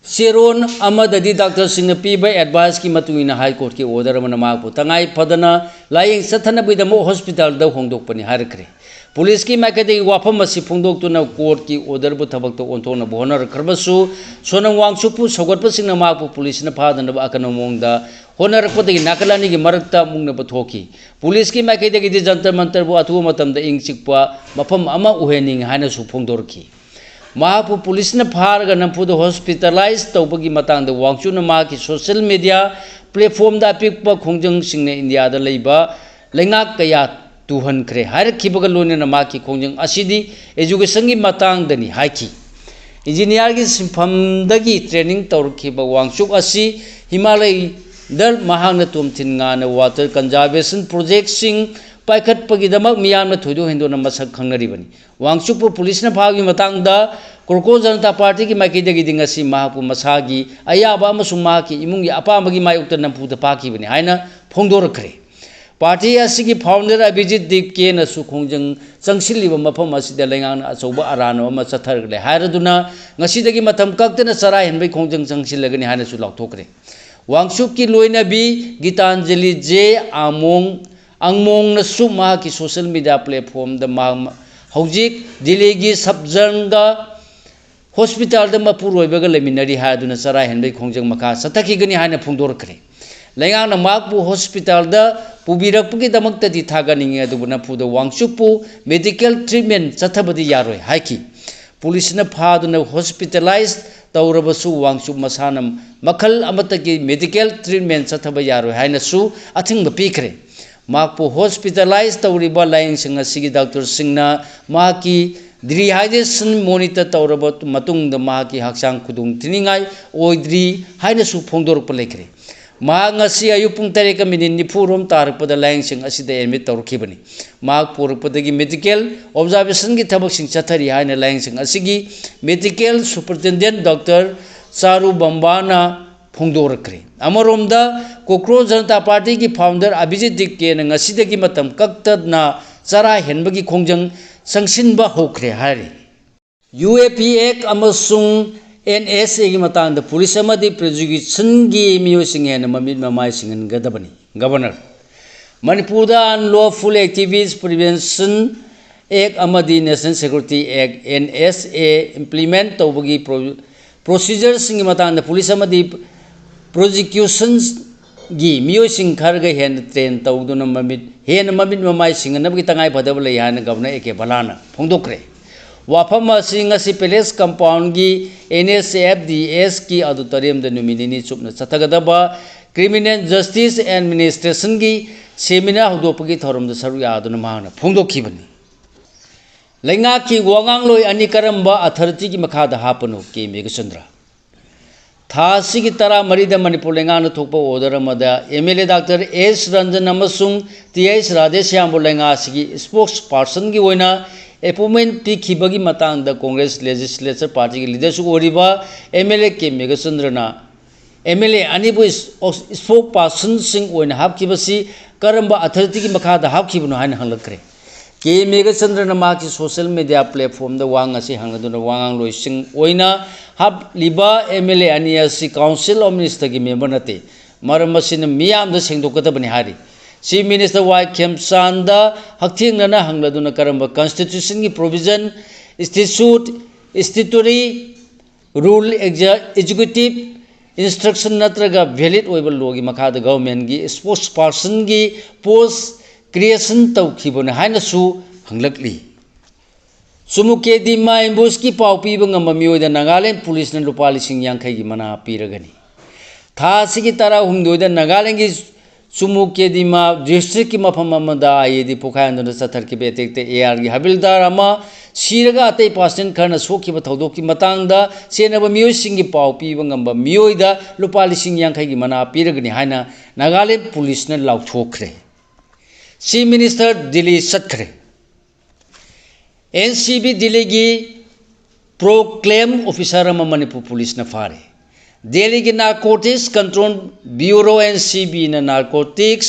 ꯆꯦꯔꯣꯜ ꯑꯃꯗꯗꯤ ꯗꯥꯛꯇꯔꯁꯤꯡꯅ ꯄꯤꯕ adviceꯀꯤ ꯃꯇꯨꯡ ꯏꯟꯅ High Courtꯀꯤ order ꯑꯃꯅ ꯃꯍꯥꯛꯄꯨ ꯇꯉꯥꯏ ꯐꯗꯅ ꯂꯥꯌꯦꯡ ꯆꯠꯊꯅꯕꯒꯤꯗꯃꯛ hospitalꯗ ꯍꯣꯡꯗꯣꯛꯄꯅꯤ ꯍꯥꯏꯔꯛꯈ꯭ꯔꯦ꯫ ꯄꯨꯂꯤꯁꯀꯤ ꯃꯥꯏꯀꯩꯗꯒꯤ ꯋꯥꯐꯝ ꯑꯁꯤ ꯐꯣꯡꯗꯣꯛꯇꯨꯅ courtꯀꯤ orderꯕꯨ ꯊꯕꯛꯇ ꯑꯣꯟꯊꯣꯛꯅꯕ ꯍꯣꯠꯅꯔꯛꯈ꯭ꯔꯕꯁꯨ, ꯁꯣꯅꯝ ꯋꯥꯡꯆꯨꯛꯄꯨ ꯁꯧꯒꯠꯄꯁꯤꯡꯅ ꯃꯍꯥꯛꯄꯨ ꯄꯨꯂꯤꯁꯅ ꯐꯥꯗꯅꯕ ꯑꯀꯟꯕ ꯃꯑꯣꯡꯗ ꯍꯣꯠꯅꯔꯛꯄꯗꯒꯤ ꯅꯥꯀꯜ ꯑꯅꯤꯒꯤ ꯃꯔꯛꯇ ꯃꯨꯛꯅꯕ ꯊꯣꯛꯈꯤ꯫ ꯄꯨꯂꯤꯁꯀꯤ ꯃꯥꯏꯀꯩꯗꯒꯤꯗꯤ ꯖꯟꯇꯔ ꯃꯟꯇꯔꯕꯨ ꯑꯊꯨꯕ ꯃꯇꯝꯗ ꯏꯪ ꯆꯤꯛꯄ ꯃꯐꯝ ꯑꯃ ꯑꯣꯏꯍꯟꯅꯤꯡꯏ ꯍꯥꯏꯅꯁꯨ ꯐꯣꯡꯗꯣꯔꯛꯈꯤ꯫ ꯃꯍꯥꯛꯄꯨ ꯄꯨꯂꯤꯁꯅ ꯐꯥꯔꯒ ꯅꯝꯐꯨꯗ hospitalize ꯇꯧꯕꯒꯤ ꯃꯇꯥꯡꯗ ꯋꯥꯡꯆꯨꯛꯅ ꯃꯍꯥꯛꯀꯤ social media platformꯗ ꯑꯄꯤꯛꯄ ꯈꯣꯡꯖꯪꯁꯤꯡꯅ ꯏꯟꯗꯤꯌꯥꯗ ꯂꯩꯕ ꯂꯩꯉꯥꯛ ꯀꯌꯥ ꯇꯨꯍꯟꯈ꯭ꯔꯦ ꯍꯥꯏꯔꯛꯈꯤꯕꯒ ꯂꯣꯏꯅꯅ ꯃꯍꯥꯛꯀꯤ ꯈꯣꯡꯖꯪ ꯑꯁꯤꯗꯤ educationꯒꯤ ꯃꯇꯥꯡꯗꯅꯤ ꯍꯥꯏꯈꯤ꯫ Engineerꯒꯤ ꯁꯤꯟꯐꯝꯗꯒꯤ training ꯇꯧꯔꯛꯈꯤꯕ ꯋꯥꯡꯆꯨꯛ ꯑꯁꯤ ꯍꯤꯃꯥꯂꯌꯗ ꯃꯍꯥꯛꯅ ꯇꯣꯝꯊꯤꯟ ꯉꯥꯅ water conservation projectꯁꯤꯡ ꯄꯥꯏꯈꯠꯄꯒꯤꯗꯃꯛ ꯃꯤꯌꯥꯝꯅ ꯊꯣꯏꯗꯣꯛ ꯍꯦꯟꯗꯣꯛꯅ ꯃꯁꯛ ꯈꯪꯅꯔꯤꯕꯅꯤ꯫ ꯋꯥꯡꯆꯨꯛꯄꯨ ꯄꯨꯂꯤꯁꯅ ꯐꯥꯕꯒꯤ ꯃꯇꯥꯡꯗ ꯀ꯭ꯔꯣꯀꯣ ꯖꯅꯇꯥ ꯄꯥꯔꯇꯤꯒꯤ ꯃꯥꯏꯀꯩꯗꯒꯤꯗꯤ ꯉꯁꯤ ꯃꯍꯥꯛꯄꯨ ꯃꯁꯥꯒꯤ ꯑꯌꯥꯕ ꯑꯃꯁꯨꯡ ꯃꯍꯥꯛꯀꯤ ꯏꯃꯨꯡꯒꯤ ꯑꯄꯥꯝꯕꯒꯤ ꯃꯥꯌꯣꯛꯇ ꯅꯝꯐꯨꯗ ꯐꯥꯈꯤꯕꯅꯤ ꯍꯥꯏꯅ ꯐꯣꯡꯗꯣꯔꯛꯈ꯭ꯔꯦ꯫ ꯄꯥꯔꯇꯤ ꯑꯁꯤꯒꯤ ꯐꯥꯎꯟꯗꯔ ꯑꯚꯤꯖꯤꯠ ꯗꯤꯞꯀꯦꯅꯁꯨ ꯈꯣꯡꯖꯪ ꯆꯪꯁꯤꯜꯂꯤꯕ ꯃꯐꯝ ꯑꯁꯤꯗ ꯂꯩꯉꯥꯛꯅ ꯑꯆꯧꯕ ꯑꯔꯥꯟꯕ ꯑꯃ ꯆꯠꯊꯈ꯭ꯔꯦ ꯍꯥꯏꯔꯗꯨꯅ ꯉꯁꯤꯗꯒꯤ ꯃꯇꯝ ꯀꯛꯇꯅ ꯆꯔꯥ ꯍꯦꯟꯕꯒꯤ ꯈꯣꯡꯖꯪ ꯆꯪꯁꯤꯜꯂꯒꯅꯤ ꯍꯥꯏꯅꯁꯨ ꯂꯥꯎꯊꯣꯛꯈ꯭ꯔꯦ꯫ ꯋꯥꯡꯆꯨꯞꯀꯤ ꯂꯣꯏꯅꯕꯤ ꯒꯤꯇꯥꯟꯖꯂꯤ ꯖꯦ ꯑꯥꯃꯣꯡ ꯑꯪꯃꯣꯡꯅꯁꯨ ꯃꯍꯥꯛꯀꯤ ꯁꯣꯁꯤꯌꯦꯜ ꯃꯤꯗꯤꯌꯥ ꯄ꯭ꯂꯦꯠꯐꯣꯝꯗ ꯃꯍꯥꯛ ꯍꯧꯖꯤꯛ ꯗꯤꯜꯂꯤꯒꯤ ꯁꯞꯖꯪꯒ ꯍꯣꯁꯄꯤꯇꯥꯜꯗ ꯃꯄꯨꯔꯣꯏꯕꯒ ꯂꯩꯃꯤꯟꯅꯔꯤ ꯍꯥꯏꯗꯨꯅ ꯆꯔꯥ ꯍꯦꯟꯕꯒꯤ ꯈꯣꯡꯖꯪ ꯃꯈꯥ ꯆꯠꯊꯈꯤꯒꯅꯤ ꯍꯥꯏꯅ ꯐꯣꯡꯗꯣꯔꯛꯈ꯭ꯔꯦ꯫ ꯂꯩꯉꯥꯛꯅ ꯃꯍꯥꯛꯄꯨ ꯍꯣꯁꯄꯤꯇꯥꯜꯗ ꯄꯨꯕꯤꯔꯛꯄꯒꯤꯗꯃꯛꯇꯗꯤ ꯊꯥꯒꯠꯅꯤꯡꯉꯤ, ꯑꯗꯨꯕꯨ ꯅꯝꯐꯨꯗ ꯋꯥꯡꯆꯨꯞꯄꯨ ꯃꯦꯗꯤꯀꯦꯜ ꯇ꯭ꯔꯤꯠꯃꯦꯟ ꯆꯠꯊꯕꯗꯤ ꯌꯥꯔꯣꯏ ꯍꯥꯏꯈꯤ꯫ ꯄꯨꯂꯤꯁꯅ ꯐꯥꯗꯨꯅ ꯍꯣꯁꯄꯤꯇꯥꯂꯥꯏꯖ ꯇꯧꯔꯕꯁꯨ ꯋꯥꯡꯆꯨꯞ ꯃꯁꯥꯅ ꯃꯈꯜ ꯑꯃꯠꯇꯒꯤ ꯃꯦꯗꯤꯀꯦꯜ ꯇ꯭ꯔꯤꯠꯃꯦꯟ ꯆꯠꯊꯕ ꯌꯥꯔꯣꯏ ꯍꯥꯏꯅꯁꯨ ꯑꯊꯤꯡꯕ ꯄꯤꯈ꯭ꯔꯦ꯫ ꯃꯍꯥꯛꯄꯨ ꯍꯣꯁꯄꯤꯇꯥꯂꯥꯏꯖ ꯇꯧꯔꯤꯕ ꯂꯥꯏꯌꯦꯡꯁꯪ ꯑꯁꯤꯒꯤ ꯗꯥꯛꯇꯔꯁꯤꯡꯅ ꯃꯍꯥꯛꯀꯤ ꯗꯤꯍꯥꯏꯗ꯭ꯔꯦꯁꯟ ꯃꯣꯅꯤꯇꯔ ꯇꯧꯔꯕ ꯃꯇꯨꯡꯗ ꯃꯍꯥꯛꯀꯤ ꯍꯛꯆꯥꯡ ꯈꯨꯗꯣꯡ ꯊꯤꯅꯤꯡꯉꯥꯏ ꯑꯣꯏꯗ꯭ꯔꯤ ꯍꯥꯏꯅꯁꯨ ꯐꯣꯡꯗꯣꯔꯛꯄ ꯂꯩꯈ꯭ꯔꯦ꯫ ꯃꯍꯥꯛ ꯉꯁꯤ ꯑꯌꯨꯛ ꯄꯨꯡ ꯇꯔꯦꯠꯀ ꯃꯤꯅꯤꯠ ꯅꯤꯐꯨ ꯔꯣꯝ ꯇꯥꯔꯛꯄꯗ ꯂꯥꯏꯌꯦꯡꯁꯪ ꯑꯁꯤꯗ ꯑꯦꯗꯃꯤꯠ ꯇꯧꯔꯛꯈꯤꯕꯅꯤ꯫ ꯃꯍꯥꯛ ꯄꯨꯔꯛꯄꯗꯒꯤ ꯃꯦꯗꯤꯀꯦꯜ ꯑꯣꯕꯖꯥꯔꯕꯦꯁꯟꯒꯤ ꯊꯕꯛꯁꯤꯡ ꯆꯠꯊꯔꯤ ꯍꯥꯏꯅ ꯂꯥꯏꯌꯦꯡꯁꯪ ꯑꯁꯤꯒꯤ ꯃꯦꯗꯤꯀꯦꯜ ꯁꯨꯄꯔꯤꯟꯇꯦꯟꯗꯦꯟ ꯗꯣꯛꯇꯔ ꯆꯥꯔꯨ ꯕꯝꯕꯥꯅ ꯐꯣꯡꯗꯣꯔꯛꯈ꯭ꯔꯦ꯫ ꯑꯃꯔꯣꯝꯗ ꯀꯣꯀ꯭ꯔꯣꯁ ꯖꯅꯇꯥ ꯄꯥꯔꯇꯤꯒꯤ ꯐꯥꯎꯟꯗꯔ ꯑꯚꯤꯖꯤꯠ ꯗꯤꯛꯀꯦꯅ ꯉꯁꯤꯗꯒꯤ ꯃꯇꯝ ꯀꯛꯇꯅ ꯆꯔꯥ ꯍꯦꯟꯕꯒꯤ ꯈꯣꯡꯖꯪ ꯆꯪꯁꯤꯟꯕ ꯍꯧꯈ꯭ꯔꯦ ꯍꯥꯏꯔꯤ꯫ ꯌꯨ ꯑꯦ ꯄꯤ ꯑꯦꯛ ꯑꯃꯁꯨꯡ ꯑꯦꯟ ꯑꯦꯁ ꯑꯦꯒꯤ ꯃꯇꯥꯡꯗ ꯄꯨꯂꯤꯁ ꯑꯃꯗꯤ ꯄ꯭ꯔꯣꯁꯤꯀ꯭ꯌꯨꯁꯟꯒꯤ ꯃꯤꯑꯣꯏꯁꯤꯡ ꯍꯦꯟꯅ ꯃꯃꯤꯠ ꯃꯃꯥꯏ ꯁꯤꯡꯍꯟꯒꯗꯕꯅꯤ꯫ ꯒꯕꯔꯅꯔ, ꯃꯅꯤꯄꯨꯔꯗ Unlawful Activist Prevention Act ꯑꯃꯗꯤ National Security Act, N S A, implement ꯇꯧꯕꯒꯤ pro-, procedure ꯁꯤꯡꯒꯤ ꯃꯇꯥꯡꯗ ꯄꯨꯂꯤꯁ ꯑꯃꯗꯤ ꯄ꯭ꯔꯣꯁꯤꯀ꯭ꯌꯨꯁꯟꯒꯤ ꯃꯤꯑꯣꯏꯁꯤꯡ ꯈꯔꯒ ꯍꯦꯟꯅ ꯇ꯭ꯔꯦꯟ ꯇꯧꯗꯨꯅ ꯃꯃꯤꯠ, ꯍꯦꯟꯅ ꯃꯃꯤꯠ ꯃꯃꯥꯏ ꯁꯤꯡꯍꯟꯅꯕꯒꯤ ꯇꯉꯥꯏ ꯐꯗꯕ ꯂꯩ ꯍꯥꯏꯅ ꯒꯕꯔꯅꯔ ꯑꯦ ꯀꯦ ꯕꯂꯥꯅ ꯐꯣꯡꯗꯣꯛꯈ꯭ꯔꯦ꯫ ꯋꯥꯐꯝ ꯑꯁꯤ ꯉꯁꯤ palace ꯀꯝꯄꯥꯎꯟꯒꯤ N S F D S ꯀꯤ ꯑꯣꯗꯤꯇꯣꯔꯤꯌꯝꯗ ꯅꯨꯃꯤꯠ ꯅꯤꯅꯤ ꯆꯨꯞꯅ ꯆꯠꯊꯒꯗꯕ ꯀ꯭ꯔꯤꯃꯤꯅꯦꯜ ꯖꯁꯇꯤꯁ ꯑꯦꯗꯃꯤꯅꯤꯁꯇ꯭ꯔꯦꯁꯟꯒꯤ ꯁꯦꯃꯤꯅꯥꯔ ꯍꯧꯗꯣꯛꯄꯒꯤ ꯊꯧꯔꯝꯗ ꯁꯔꯨꯛ ꯌꯥꯗꯨꯅ ꯃꯍꯥꯛꯅ ꯐꯣꯡꯗꯣꯛꯈꯤꯕꯅꯤ꯫ ꯂꯩꯉꯥꯛꯀꯤ ꯋꯥꯉꯥꯡꯂꯣꯏ ꯑꯅꯤ ꯀꯔꯝꯕ ꯑꯣꯊꯣꯔꯤꯇꯤꯒꯤ ꯃꯈꯥꯗ ꯍꯥꯞꯄꯅꯣ? ꯀꯦ ꯃꯦꯘꯆꯟꯗ꯭ꯔ꯫ ꯊꯥ ꯑꯁꯤꯒꯤ ꯇꯔꯥꯃꯔꯤꯗ ꯃꯅꯤꯄꯨꯔ ꯂꯩꯉꯥꯛꯅ ꯊꯣꯛꯄ ꯑꯣꯔꯗꯔ ꯑꯃꯗ M L A ꯗꯥꯛꯇꯔ ꯑꯦꯁ ꯔꯟꯖꯟ ꯑꯃꯁꯨꯡ ꯇꯤ ꯑꯩꯆ ꯔꯥꯙꯦꯁ꯭ꯌꯥꯝꯕꯨ ꯂꯩꯉꯥꯛ ꯑꯁꯤꯒꯤ ꯁ꯭ꯄꯣꯛꯁ ꯄꯥꯔꯁꯟꯒꯤ ꯑꯣꯏꯅ ꯑꯦꯄꯣꯏꯟꯃꯦꯟ ꯄꯤꯈꯤꯕꯒꯤ ꯃꯇꯥꯡꯗ ꯀꯣꯡꯒ꯭ꯔꯦꯁ ꯂꯦꯖꯤꯁꯂꯦꯆꯔ ꯄꯥꯔꯇꯤꯒꯤ ꯂꯤꯗꯔꯁꯨ ꯑꯣꯏꯔꯤꯕ M L A ꯀꯦ ꯃꯦꯘꯆꯟꯗ꯭ꯔꯅ ꯑꯦꯝ ꯑꯦꯜ ꯑꯦ ꯑꯅꯤꯕꯨ ꯏꯁ-, ꯏꯁ-, spokespersonꯁꯤꯡ ꯑꯣꯏꯅ ꯍꯥꯞꯈꯤꯕꯁꯤ ꯀꯔꯝꯕ authorityꯒꯤ ꯃꯈꯥꯗ ꯍꯥꯞꯈꯤꯕꯅꯣ ꯍꯥꯏꯅ ꯍꯪꯂꯛꯈ꯭ꯔꯦ꯫ ꯀꯦ ꯃꯦꯘꯆꯟꯗ꯭ꯔꯅ ꯃꯍꯥꯛꯀꯤ social media platformꯗ ꯋꯥ ꯉꯁꯤ ꯍꯪꯂꯗꯨꯅ ꯋꯥꯉꯥꯡꯂꯣꯏꯁꯤꯡ ꯑꯣꯏꯅ ꯍꯥꯞꯂꯤꯕ ꯑꯦꯝ ꯑꯦꯜ ꯑꯦ ꯑꯅꯤ ꯑꯁꯤ Council of Ministerꯒꯤ member ꯅꯠꯇꯦ꯫ ꯃꯔꯝ ꯑꯁꯤꯅ ꯃꯤꯌꯥꯝꯗ ꯁꯦꯡꯗꯣꯛꯀꯗꯕꯅꯤ ꯍꯥꯏꯔꯤ꯫ Chief Minister ꯋꯥꯏ ꯈꯦꯝꯆꯥꯟꯗ ꯍꯛꯊꯦꯡꯅꯅ ꯍꯪꯂꯗꯨꯅ ꯀꯔꯝꯕ constitutionꯒꯤ provision, statute, statutory rule, executive instruction ꯅꯠꯇ꯭ꯔꯒ valid ꯑꯣꯏꯕ lawꯒꯤ ꯃꯈꯥꯗ governmentꯀꯤ spokespersonꯒꯤ post creation ꯇꯧꯈꯤꯕꯅꯤ ꯍꯥꯏꯅꯁꯨ ꯍꯪꯂꯛꯂꯤ꯫ ꯆꯨꯃꯨꯀꯦꯗꯤꯃꯥ ambushꯀꯤ ꯄꯥꯎ ꯄꯤꯕ ꯉꯝꯕ ꯃꯤꯑꯣꯏꯗ ꯅꯥꯒꯥꯂꯦꯟ ꯄꯨꯂꯤꯁꯅ ꯂꯨꯄꯥ ꯂꯤꯁꯤꯡ ꯌꯥꯡꯈꯩꯒꯤ ꯃꯅꯥ ꯄꯤꯔꯒꯅꯤ꯫ ꯊꯥ ꯑꯁꯤꯒꯤ ꯇꯔꯥꯍꯨꯝꯗꯣꯏꯗ ꯅꯥꯒꯥꯂꯦꯟꯒꯤ ꯆꯨꯃꯨꯀꯦꯗꯤꯃꯥ districtꯀꯤ ꯃꯐꯝ ꯑꯃꯗ I E D ꯄꯣꯈꯥꯏꯍꯟꯗꯨꯅ ꯆꯠꯊꯔꯛꯈꯤꯕ attackꯇ A Rꯒꯤ ꯍꯕꯤꯜꯗꯥꯔ ꯑꯃ ꯁꯤꯔꯒ ꯑꯇꯩ personnel ꯈꯔꯅ ꯁꯣꯛꯈꯤꯕ ꯊꯧꯗꯣꯛꯀꯤ ꯃꯇꯥꯡꯗ ꯆꯦꯟꯅꯕ ꯃꯤꯑꯣꯏꯁꯤꯡꯒꯤ ꯄꯥꯎ ꯄꯤꯕ ꯉꯝꯕ ꯃꯤꯑꯣꯏꯗ ꯂꯨꯄꯥ ꯂꯤꯁꯤꯡ ꯌꯥꯡꯈꯩꯒꯤ ꯃꯅꯥ ꯄꯤꯔꯒꯅꯤ ꯍꯥꯏꯅ ꯅꯥꯒꯥꯂꯦꯟ ꯄꯨꯂꯤꯁꯅ ꯂꯥꯎꯊꯣꯛꯈ꯭ꯔꯦ꯫ Chief Minister ꯗꯤꯜꯂꯤ ꯆꯠꯈ꯭ꯔꯦ꯫ N C B ꯗꯤꯜꯂꯤꯒꯤ proclaim officer ꯑꯃ ꯃꯅꯤꯄꯨꯔ ꯄꯨꯂꯤꯁꯅ ꯐꯥꯔꯦ꯫ ꯗꯦꯜꯂꯤꯒꯤ Narcotics Control Bureau, N C Bꯅ Narcotics,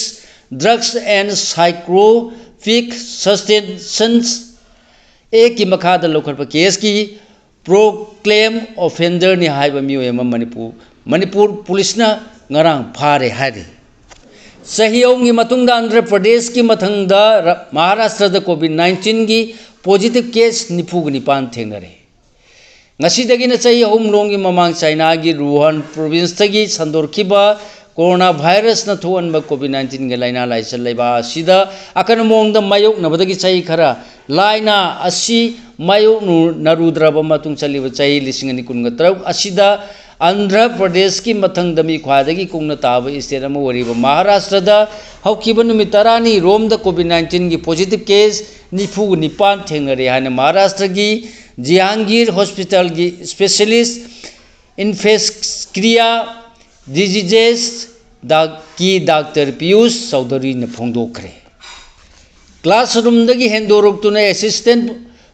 Drugs and Psychotropic Substances Actꯀꯤ ꯃꯈꯥꯗ ꯂꯧꯈꯠꯄ caseꯀꯤ proclaim offenderꯅꯤ ꯍꯥꯏꯕ ꯃꯤꯑꯣꯏ ꯑꯃ ꯃꯅꯤꯄꯨꯔ, ꯃꯅꯤꯄꯨꯔ ꯄꯨꯂꯤꯁꯅ ꯉꯔꯥꯡ ꯐꯥꯔꯦ ꯍꯥꯏꯔꯤ꯫ ꯆꯍꯤ ꯑꯍꯨꯝꯒꯤ ꯃꯇꯨꯡꯗ ꯑꯟꯙ꯭ꯔ ꯄ꯭ꯔꯗꯦꯁꯀꯤ ꯃꯊꯪꯗ ꯔ-, ꯃꯍꯥꯔꯥꯁꯇ꯭ꯔꯗ COVID nineteenꯒꯤ positive case ꯅꯤꯐꯨꯒ ꯅꯤꯄꯥꯟ ꯊꯦꯡꯅꯔꯦ꯫ ꯉꯁꯤꯗꯒꯤꯅ ꯆꯍꯤ ꯑꯍꯨꯝ ꯂꯣꯝꯒꯤ ꯃꯃꯥꯡ ꯆꯥꯏꯅꯥꯒꯤ ꯋꯨꯍꯥꯟ provinceꯇꯒꯤ ꯁꯟꯗꯣꯔꯛꯈꯤꯕ corona virusꯅ ꯊꯣꯛꯍꯟꯕ COVID nineteenꯒꯤ ꯂꯥꯏꯅꯥ ꯂꯥꯏꯆꯠ ꯂꯩꯕꯥꯛ ꯑꯁꯤꯗ ꯑꯀꯟꯕ ꯃꯑꯣꯡꯗ ꯃꯥꯌꯣꯛꯅꯕꯗꯒꯤ ꯆꯍꯤ ꯈꯔ ꯂꯥꯏꯅꯥ ꯑꯁꯤ ꯃꯥꯌꯣꯛꯅꯔꯨꯗ꯭ꯔꯕ ꯃꯇꯨꯡ ꯆꯠꯂꯤꯕ ꯆꯍꯤ ꯂꯤꯁꯤꯡ ꯑꯅꯤ ꯀꯨꯟꯒ ꯇꯔꯨꯛ ꯑꯁꯤꯗ ꯑꯟꯙ꯭ꯔ ꯄ꯭ꯔꯗꯦꯁꯀꯤ ꯃꯊꯪꯗ ꯃꯤ ꯈ꯭ꯋꯥꯏꯗꯒꯤ ꯀꯨꯡꯅ ꯇꯥꯕ state ꯑꯃ ꯑꯣꯏꯔꯤꯕ ꯃꯍꯥꯔꯥꯁꯇ꯭ꯔꯗ ꯍꯧꯈꯤꯕ ꯅꯨꯃꯤꯠ ꯇꯔꯥꯅꯤ ꯔꯣꯝꯗ COVID nineteenꯒꯤ positive case ꯅꯤꯐꯨꯒ ꯅꯤꯄꯥꯟ ꯊꯦꯡꯅꯔꯦ ꯍꯥꯏꯅ ꯃꯍꯥꯔꯥꯁꯇ꯭ꯔꯒꯤ ꯖꯤꯍꯥꯡꯒꯤꯔ hospitalꯒꯤ specialist infectious diseases ꯗꯥꯛ-, ꯀꯤ ꯗꯥꯛꯇꯔ ꯄꯤꯌꯨꯁ ꯆꯧꯙꯨꯔꯤꯅ ꯐꯣꯡꯗꯣꯛꯈ꯭ꯔꯦ꯫ Classroomꯗꯒꯤ ꯍꯦꯟꯗꯣꯔꯛꯇꯨꯅ assistant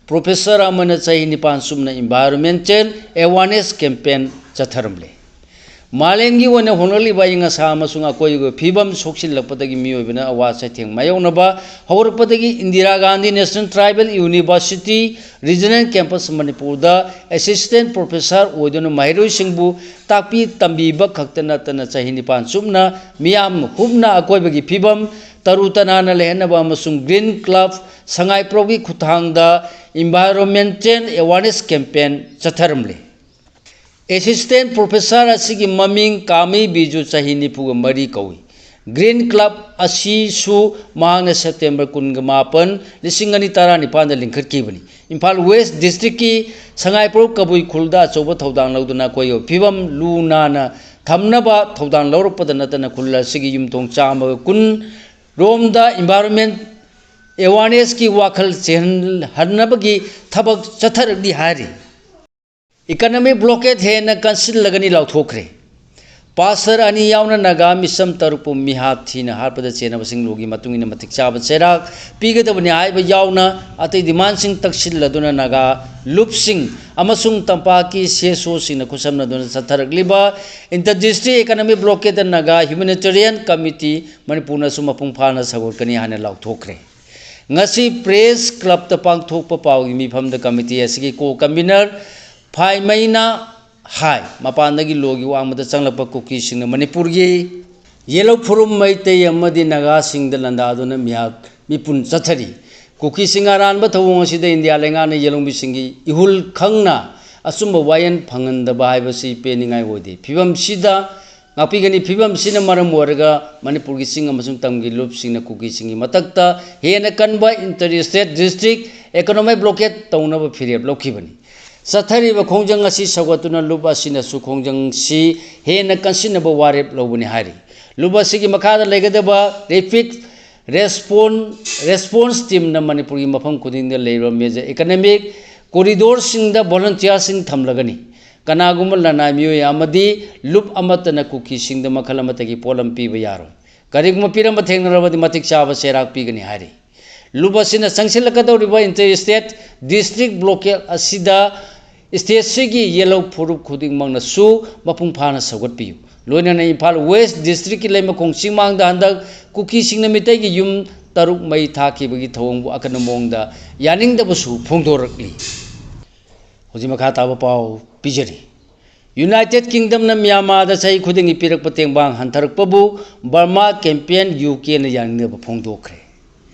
professor ꯑꯃꯅ ꯆꯍꯤ ꯅꯤꯄꯥꯟ ꯆꯨꯞꯅ environmental awareness campaign ꯆꯠꯊꯔꯝꯂꯦ꯫ ꯃꯥꯂꯦꯝꯒꯤ ꯑꯣꯏꯅ ꯍꯣꯡꯂꯛꯂꯤꯕ ꯑꯏꯪ ꯑꯁꯥ ꯑꯃꯁꯨꯡ ꯑꯀꯣꯏꯕꯒꯤ ꯐꯤꯕꯝ ꯁꯣꯛꯆꯤꯜꯂꯛꯄꯗꯒꯤ ꯃꯤꯑꯣꯏꯕꯅ ꯑꯋꯥ ꯆꯩꯊꯦꯡ ꯃꯥꯌꯣꯛꯅꯕ ꯍꯧꯔꯛꯄꯗꯒꯤ Indira Gandhi national tribal university regional campus ꯃꯅꯤꯄꯨꯔꯗ ꯑꯦꯁꯤꯁꯇꯦꯟ ꯄ꯭ꯔꯣꯐꯦꯁꯔ ꯑꯣꯏꯗꯨꯅ ꯃꯍꯩꯔꯣꯏꯁꯤꯡꯕꯨ ꯇꯥꯛꯄꯤ ꯇꯝꯕꯤꯕ ꯈꯛꯇ ꯅꯠꯇꯅ ꯆꯍꯤ ꯅꯤꯄꯥꯟ ꯆꯨꯞꯅ ꯃꯤꯌꯥꯝ ꯍꯨꯞꯅ ꯑꯀꯣꯏꯕꯒꯤ ꯐꯤꯕꯝ ꯇꯔꯨ ꯇꯅꯥꯟꯅ ꯂꯩꯍꯟꯅꯕ ꯑꯃꯁꯨꯡ ꯒ꯭ꯔꯤꯟ ꯀ꯭ꯂꯕ ꯁꯉꯥꯏꯄ꯭ꯔꯧꯒꯤ ꯈꯨꯠꯊꯥꯡꯗ ꯏꯟꯚꯥꯏꯔꯣꯟꯃꯦꯟꯇꯦꯜ ꯑꯦꯋꯥꯔꯅꯦꯁ ꯀꯦꯝꯄꯦꯟ ꯆꯠꯊꯔꯝꯂꯤ꯫ ꯑꯦꯁꯤꯁꯇꯦꯟ ꯄ꯭ꯔꯣꯐꯦꯁꯔ ꯑꯁꯤꯒꯤ ꯃꯃꯤꯡ ꯀꯥꯃꯤ ꯕꯤꯖꯨ, ꯆꯍꯤ ꯅꯤꯐꯨꯒ ꯃꯔꯤ ꯀꯧꯏ꯫ ꯒ꯭ꯔꯤꯟ ꯀ꯭ꯂꯕ ꯑꯁꯤꯁꯨ ꯃꯍꯥꯛꯅ ꯁꯦꯞꯇꯦꯝꯕꯔ ꯀꯨꯟꯒ ꯃꯥꯄꯟ, ꯂꯤꯁꯤꯡ ꯑꯅꯤ ꯇꯔꯥꯅꯤꯄꯥꯟꯗ ꯂꯤꯡꯈꯠꯈꯤꯕꯅꯤ꯫ ꯏꯝꯐꯥꯜ ꯋꯦꯁ ꯗꯤꯁꯇ꯭ꯔꯤꯛꯀꯤ ꯁꯉꯥꯏꯄ꯭ꯔꯧ ꯀꯕꯨꯏ ꯈꯨꯜꯗ ꯑꯆꯧꯕ ꯊꯧꯗꯥꯡ ꯂꯧꯗꯨꯅ ꯑꯀꯣꯏꯕ ꯐꯤꯕꯝ ꯂꯨ ꯅꯥꯟꯅ ꯊꯝꯅꯕ ꯊꯧꯗꯥꯡ ꯂꯧꯔꯛꯄꯗ ꯅꯠꯇꯅ ꯈꯨꯜ ꯑꯁꯤꯒꯤ ꯌꯨꯝꯊꯣꯡ ꯆꯥꯝꯃꯒ ꯀꯨꯟ ꯔꯣꯝꯗ ꯏꯟꯚꯥꯏꯔꯣꯟꯃꯦꯟ ꯑꯦꯋꯥꯔꯅꯦꯁꯀꯤ ꯋꯥꯈꯜ ꯆꯦꯜꯍꯟꯅꯕꯒꯤ ꯊꯕꯛ ꯆꯠꯊꯔꯛꯂꯤ ꯍꯥꯏꯔꯤ꯫ ꯏꯀꯅꯣꯃꯤꯛ ꯕ꯭ꯂꯣꯀꯦꯠ ꯍꯦꯟꯅ ꯀꯟꯁꯤꯜꯂꯒꯅꯤ ꯂꯥꯎꯊꯣꯛꯈ꯭ꯔꯦ꯫ ꯄꯥꯁꯇꯔ ꯑꯅꯤ ꯌꯥꯎꯅ ꯅꯥꯒꯥ ꯃꯤꯆꯝ ꯇꯔꯨꯛꯄꯨ ꯃꯤꯍꯥꯠ ꯊꯤꯅ ꯍꯥꯠꯄꯗ ꯆꯦꯟꯅꯕꯁꯤꯡ ꯂꯣꯒꯤ ꯃꯇꯨꯡ ꯏꯟꯅ ꯃꯇꯤꯛ ꯆꯥꯕ ꯆꯩꯔꯥꯛ ꯄꯤꯒꯗꯕꯅꯤ ꯍꯥꯏꯕ ꯌꯥꯎꯅ ꯑꯇꯩ ꯗꯤꯃꯥꯟꯁꯤꯡ ꯇꯛꯁꯤꯜꯂꯗꯨꯅ ꯅꯥꯒꯥ ꯂꯨꯞꯁꯤꯡ ꯑꯃꯁꯨꯡ ꯇꯝꯄꯥꯛꯀꯤ ꯁꯤ ꯑꯦꯁ ꯑꯣꯁꯤꯡꯅ ꯈꯨꯠꯁꯝꯅꯗꯨꯅ ꯆꯠꯊꯔꯛꯂꯤꯕ ꯏꯟꯇꯔ ꯗꯤꯁꯇ꯭ꯔꯤꯛ ꯏꯀꯅꯣꯃꯤꯛ ꯕ꯭ꯂꯣꯀꯦꯠꯇ ꯅꯥꯒꯥ ꯍ꯭ꯌꯨꯃꯦꯅꯤꯇꯦꯔꯤꯌꯟ ꯀꯃꯤꯇꯤ ꯃꯅꯤꯄꯨꯔꯅꯁꯨ ꯃꯄꯨꯡ ꯐꯥꯅ ꯁꯧꯒꯠꯀꯅꯤ ꯍꯥꯏꯅ ꯂꯥꯎꯊꯣꯛꯈ꯭ꯔꯦ꯫ ꯉꯁꯤ ꯄ꯭ꯔꯦꯁ ꯀ꯭ꯂꯕꯇ ꯄꯥꯡꯊꯣꯛꯄ ꯄꯥꯎꯒꯤ ꯃꯤꯐꯝꯗ ꯀꯃꯤꯇꯤ ꯑꯁꯤꯒꯤ ꯀꯣ ꯀꯟꯚꯤꯅꯔ ꯐꯥꯏꯃꯩꯅ ꯍꯥꯏ, ꯃꯄꯥꯟꯗꯒꯤ ꯂꯣꯒꯤ ꯋꯥꯡꯃꯗ ꯆꯪꯂꯛꯄ ꯀꯨꯀꯤꯁꯤꯡꯅ ꯃꯅꯤꯄꯨꯔꯒꯤ ꯌꯦꯜꯍꯧ ꯐꯨꯔꯨꯞ ꯃꯩꯇꯩ ꯑꯃꯗꯤ ꯅꯥꯒꯥꯁꯤꯡꯗ ꯂꯥꯟꯗꯥꯗꯨꯅ ꯃꯤꯍꯥꯠ ꯃꯤꯄꯨꯟ ꯆꯠꯊꯔꯤ꯫ ꯀꯨꯀꯤꯁꯤꯡ ꯑꯔꯥꯟꯕ ꯊꯧꯑꯣꯡ ꯑꯁꯤꯗ ꯏꯟꯗꯤꯌꯥ ꯂꯩꯉꯥꯛꯅ ꯌꯦꯜꯍꯧꯃꯤꯁꯤꯡꯒꯤ ꯏꯍꯨꯜ ꯈꯪꯅ ꯑꯆꯨꯝꯕ ꯋꯥꯌꯦꯜ ꯐꯪꯍꯟꯗꯕ ꯍꯥꯏꯕꯁꯤ ꯄꯦꯟꯅꯤꯡꯉꯥꯏ ꯑꯣꯏꯗꯦ꯫ ꯐꯤꯕꯝꯁꯤꯗ ꯉꯥꯛꯄꯤꯒꯅꯤ꯫ ꯐꯤꯕꯝꯁꯤꯅ ꯃꯔꯝ ꯑꯣꯏꯔꯒ ꯃꯅꯤꯄꯨꯔꯒꯤ ꯆꯤꯡ ꯑꯃꯁꯨꯡ ꯇꯝꯒꯤ ꯂꯨꯞꯁꯤꯡꯅ ꯀꯨꯀꯤꯁꯤꯡꯒꯤ ꯃꯊꯛꯇ ꯍꯦꯟꯅ ꯀꯟꯕ inter state district economic blockade ꯇꯧꯅꯕ ꯐꯤꯔꯦꯞ ꯂꯧꯈꯤꯕꯅꯤ꯫ ꯆꯠꯊꯔꯤꯕ ꯈꯣꯡꯖꯪ ꯑꯁꯤ ꯁꯧꯒꯠꯇꯨꯅ ꯂꯨꯞ ꯑꯁꯤꯅꯁꯨ ꯈꯣꯡꯖꯪꯁꯤ ꯍꯦꯟꯅ ꯀꯟꯁꯤꯟꯅꯕ ꯋꯥꯔꯦꯞ ꯂꯧꯕꯅꯤ ꯍꯥꯏꯔꯤ꯫ ꯂꯨꯞ ꯑꯁꯤꯒꯤ ꯃꯈꯥꯗ ꯂꯩꯒꯗꯕ ꯔꯦꯄꯤꯗ ꯔꯦꯁꯄꯣꯟ-, ꯔꯦꯁꯄꯣꯟꯁ ꯇꯤꯝꯅ ꯃꯅꯤꯄꯨꯔꯒꯤ ꯃꯐꯝ ꯈꯨꯗꯤꯡꯗ ꯂꯩꯔꯤꯕ ꯃꯦꯖꯔ ꯏꯀꯅꯣꯃꯤꯛ ꯀꯣꯔꯤꯗꯣꯔꯁꯤꯡꯗ ꯚꯣꯂꯨꯟꯇꯤꯌꯔꯁꯤꯡ ꯊꯝꯂꯒꯅꯤ꯫ ꯀꯅꯥꯒꯨꯝꯕ ꯂꯅꯥꯏ ꯃꯤꯑꯣꯏ ꯑꯃꯗꯤ ꯂꯨꯞ ꯑꯃꯠꯇꯅ ꯀꯨꯀꯤꯁꯤꯡꯗ ꯃꯈꯜ ꯑꯃꯠꯇꯒꯤ ꯄꯣꯠꯂꯝ ꯄꯤꯕ ꯌꯥꯔꯣꯏ꯫ ꯀꯔꯤꯒꯨꯝꯕ ꯄꯤꯔꯝꯕ ꯊꯦꯡꯅꯔꯕꯗꯤ ꯃꯇꯤꯛ ꯆꯥꯕ ꯆꯩꯔꯥꯛ ꯄꯤꯒꯅꯤ ꯍꯥꯏꯔꯤ꯫ ꯂꯨꯞ ꯑꯁꯤꯅ ꯆꯪꯁꯤꯜꯂꯛꯀꯗꯧꯔꯤꯕ ꯏꯟꯇꯔ ꯁ꯭ꯇꯦꯠ ꯗꯤꯁꯇ꯭ꯔꯤꯛ ꯕ꯭ꯂꯣꯀꯦꯠ ꯑꯁꯤꯗ ꯁ꯭ꯇꯦꯠꯁꯤꯒꯤ ꯌꯦꯜꯍꯧ ꯐꯨꯔꯨꯞ ꯈꯨꯗꯤꯡꯃꯛꯅꯁꯨ ꯃꯄꯨꯡ ꯐꯥꯅ ꯁꯧꯒꯠꯄꯤꯌꯨ꯫ ꯂꯣꯏꯅꯅ ꯏꯝꯐꯥꯜ ꯋꯦꯁ ꯗꯤꯁꯇ꯭ꯔꯤꯛꯀꯤ ꯂꯩꯃꯈꯣꯡ ꯆꯤꯡꯃꯥꯡꯗ ꯍꯟꯗꯛ ꯀꯨꯀꯤꯁꯤꯡꯅ ꯃꯤꯇꯩꯒꯤ ꯌꯨꯝ ꯇꯔꯨꯛ ꯃꯩ ꯊꯥꯈꯤꯕꯒꯤ ꯊꯧꯑꯣꯡꯕꯨ ꯑꯀꯟꯕ ꯃꯑꯣꯡꯗ ꯌꯥꯅꯤꯡꯗꯕꯁꯨ ꯐꯣꯡꯗꯣꯔꯛꯂꯤ꯫ ꯍꯧꯖꯤꯛ ꯃꯈꯥ ꯇꯥꯕ ꯄꯥꯎ ꯄꯤꯖꯔꯤ꯫ ꯌꯨꯅꯥꯏꯇꯦꯗ ꯀꯤꯡꯗꯝꯅ ꯃ꯭ꯌꯥꯟꯃꯥꯔꯗ ꯆꯍꯤ ꯈꯨꯗꯤꯡꯒꯤ ꯄꯤꯔꯛꯄ ꯇꯦꯡꯕꯥꯡ ꯍꯟꯊꯔꯛꯄꯕꯨ ꯕꯔꯃꯥ ꯀꯦꯝꯄꯦꯟ ꯌꯨ ꯀꯦꯅ ꯌꯥꯅꯤꯡꯗꯕ ꯐꯣꯡꯗꯣꯛꯈ꯭ꯔꯦ꯫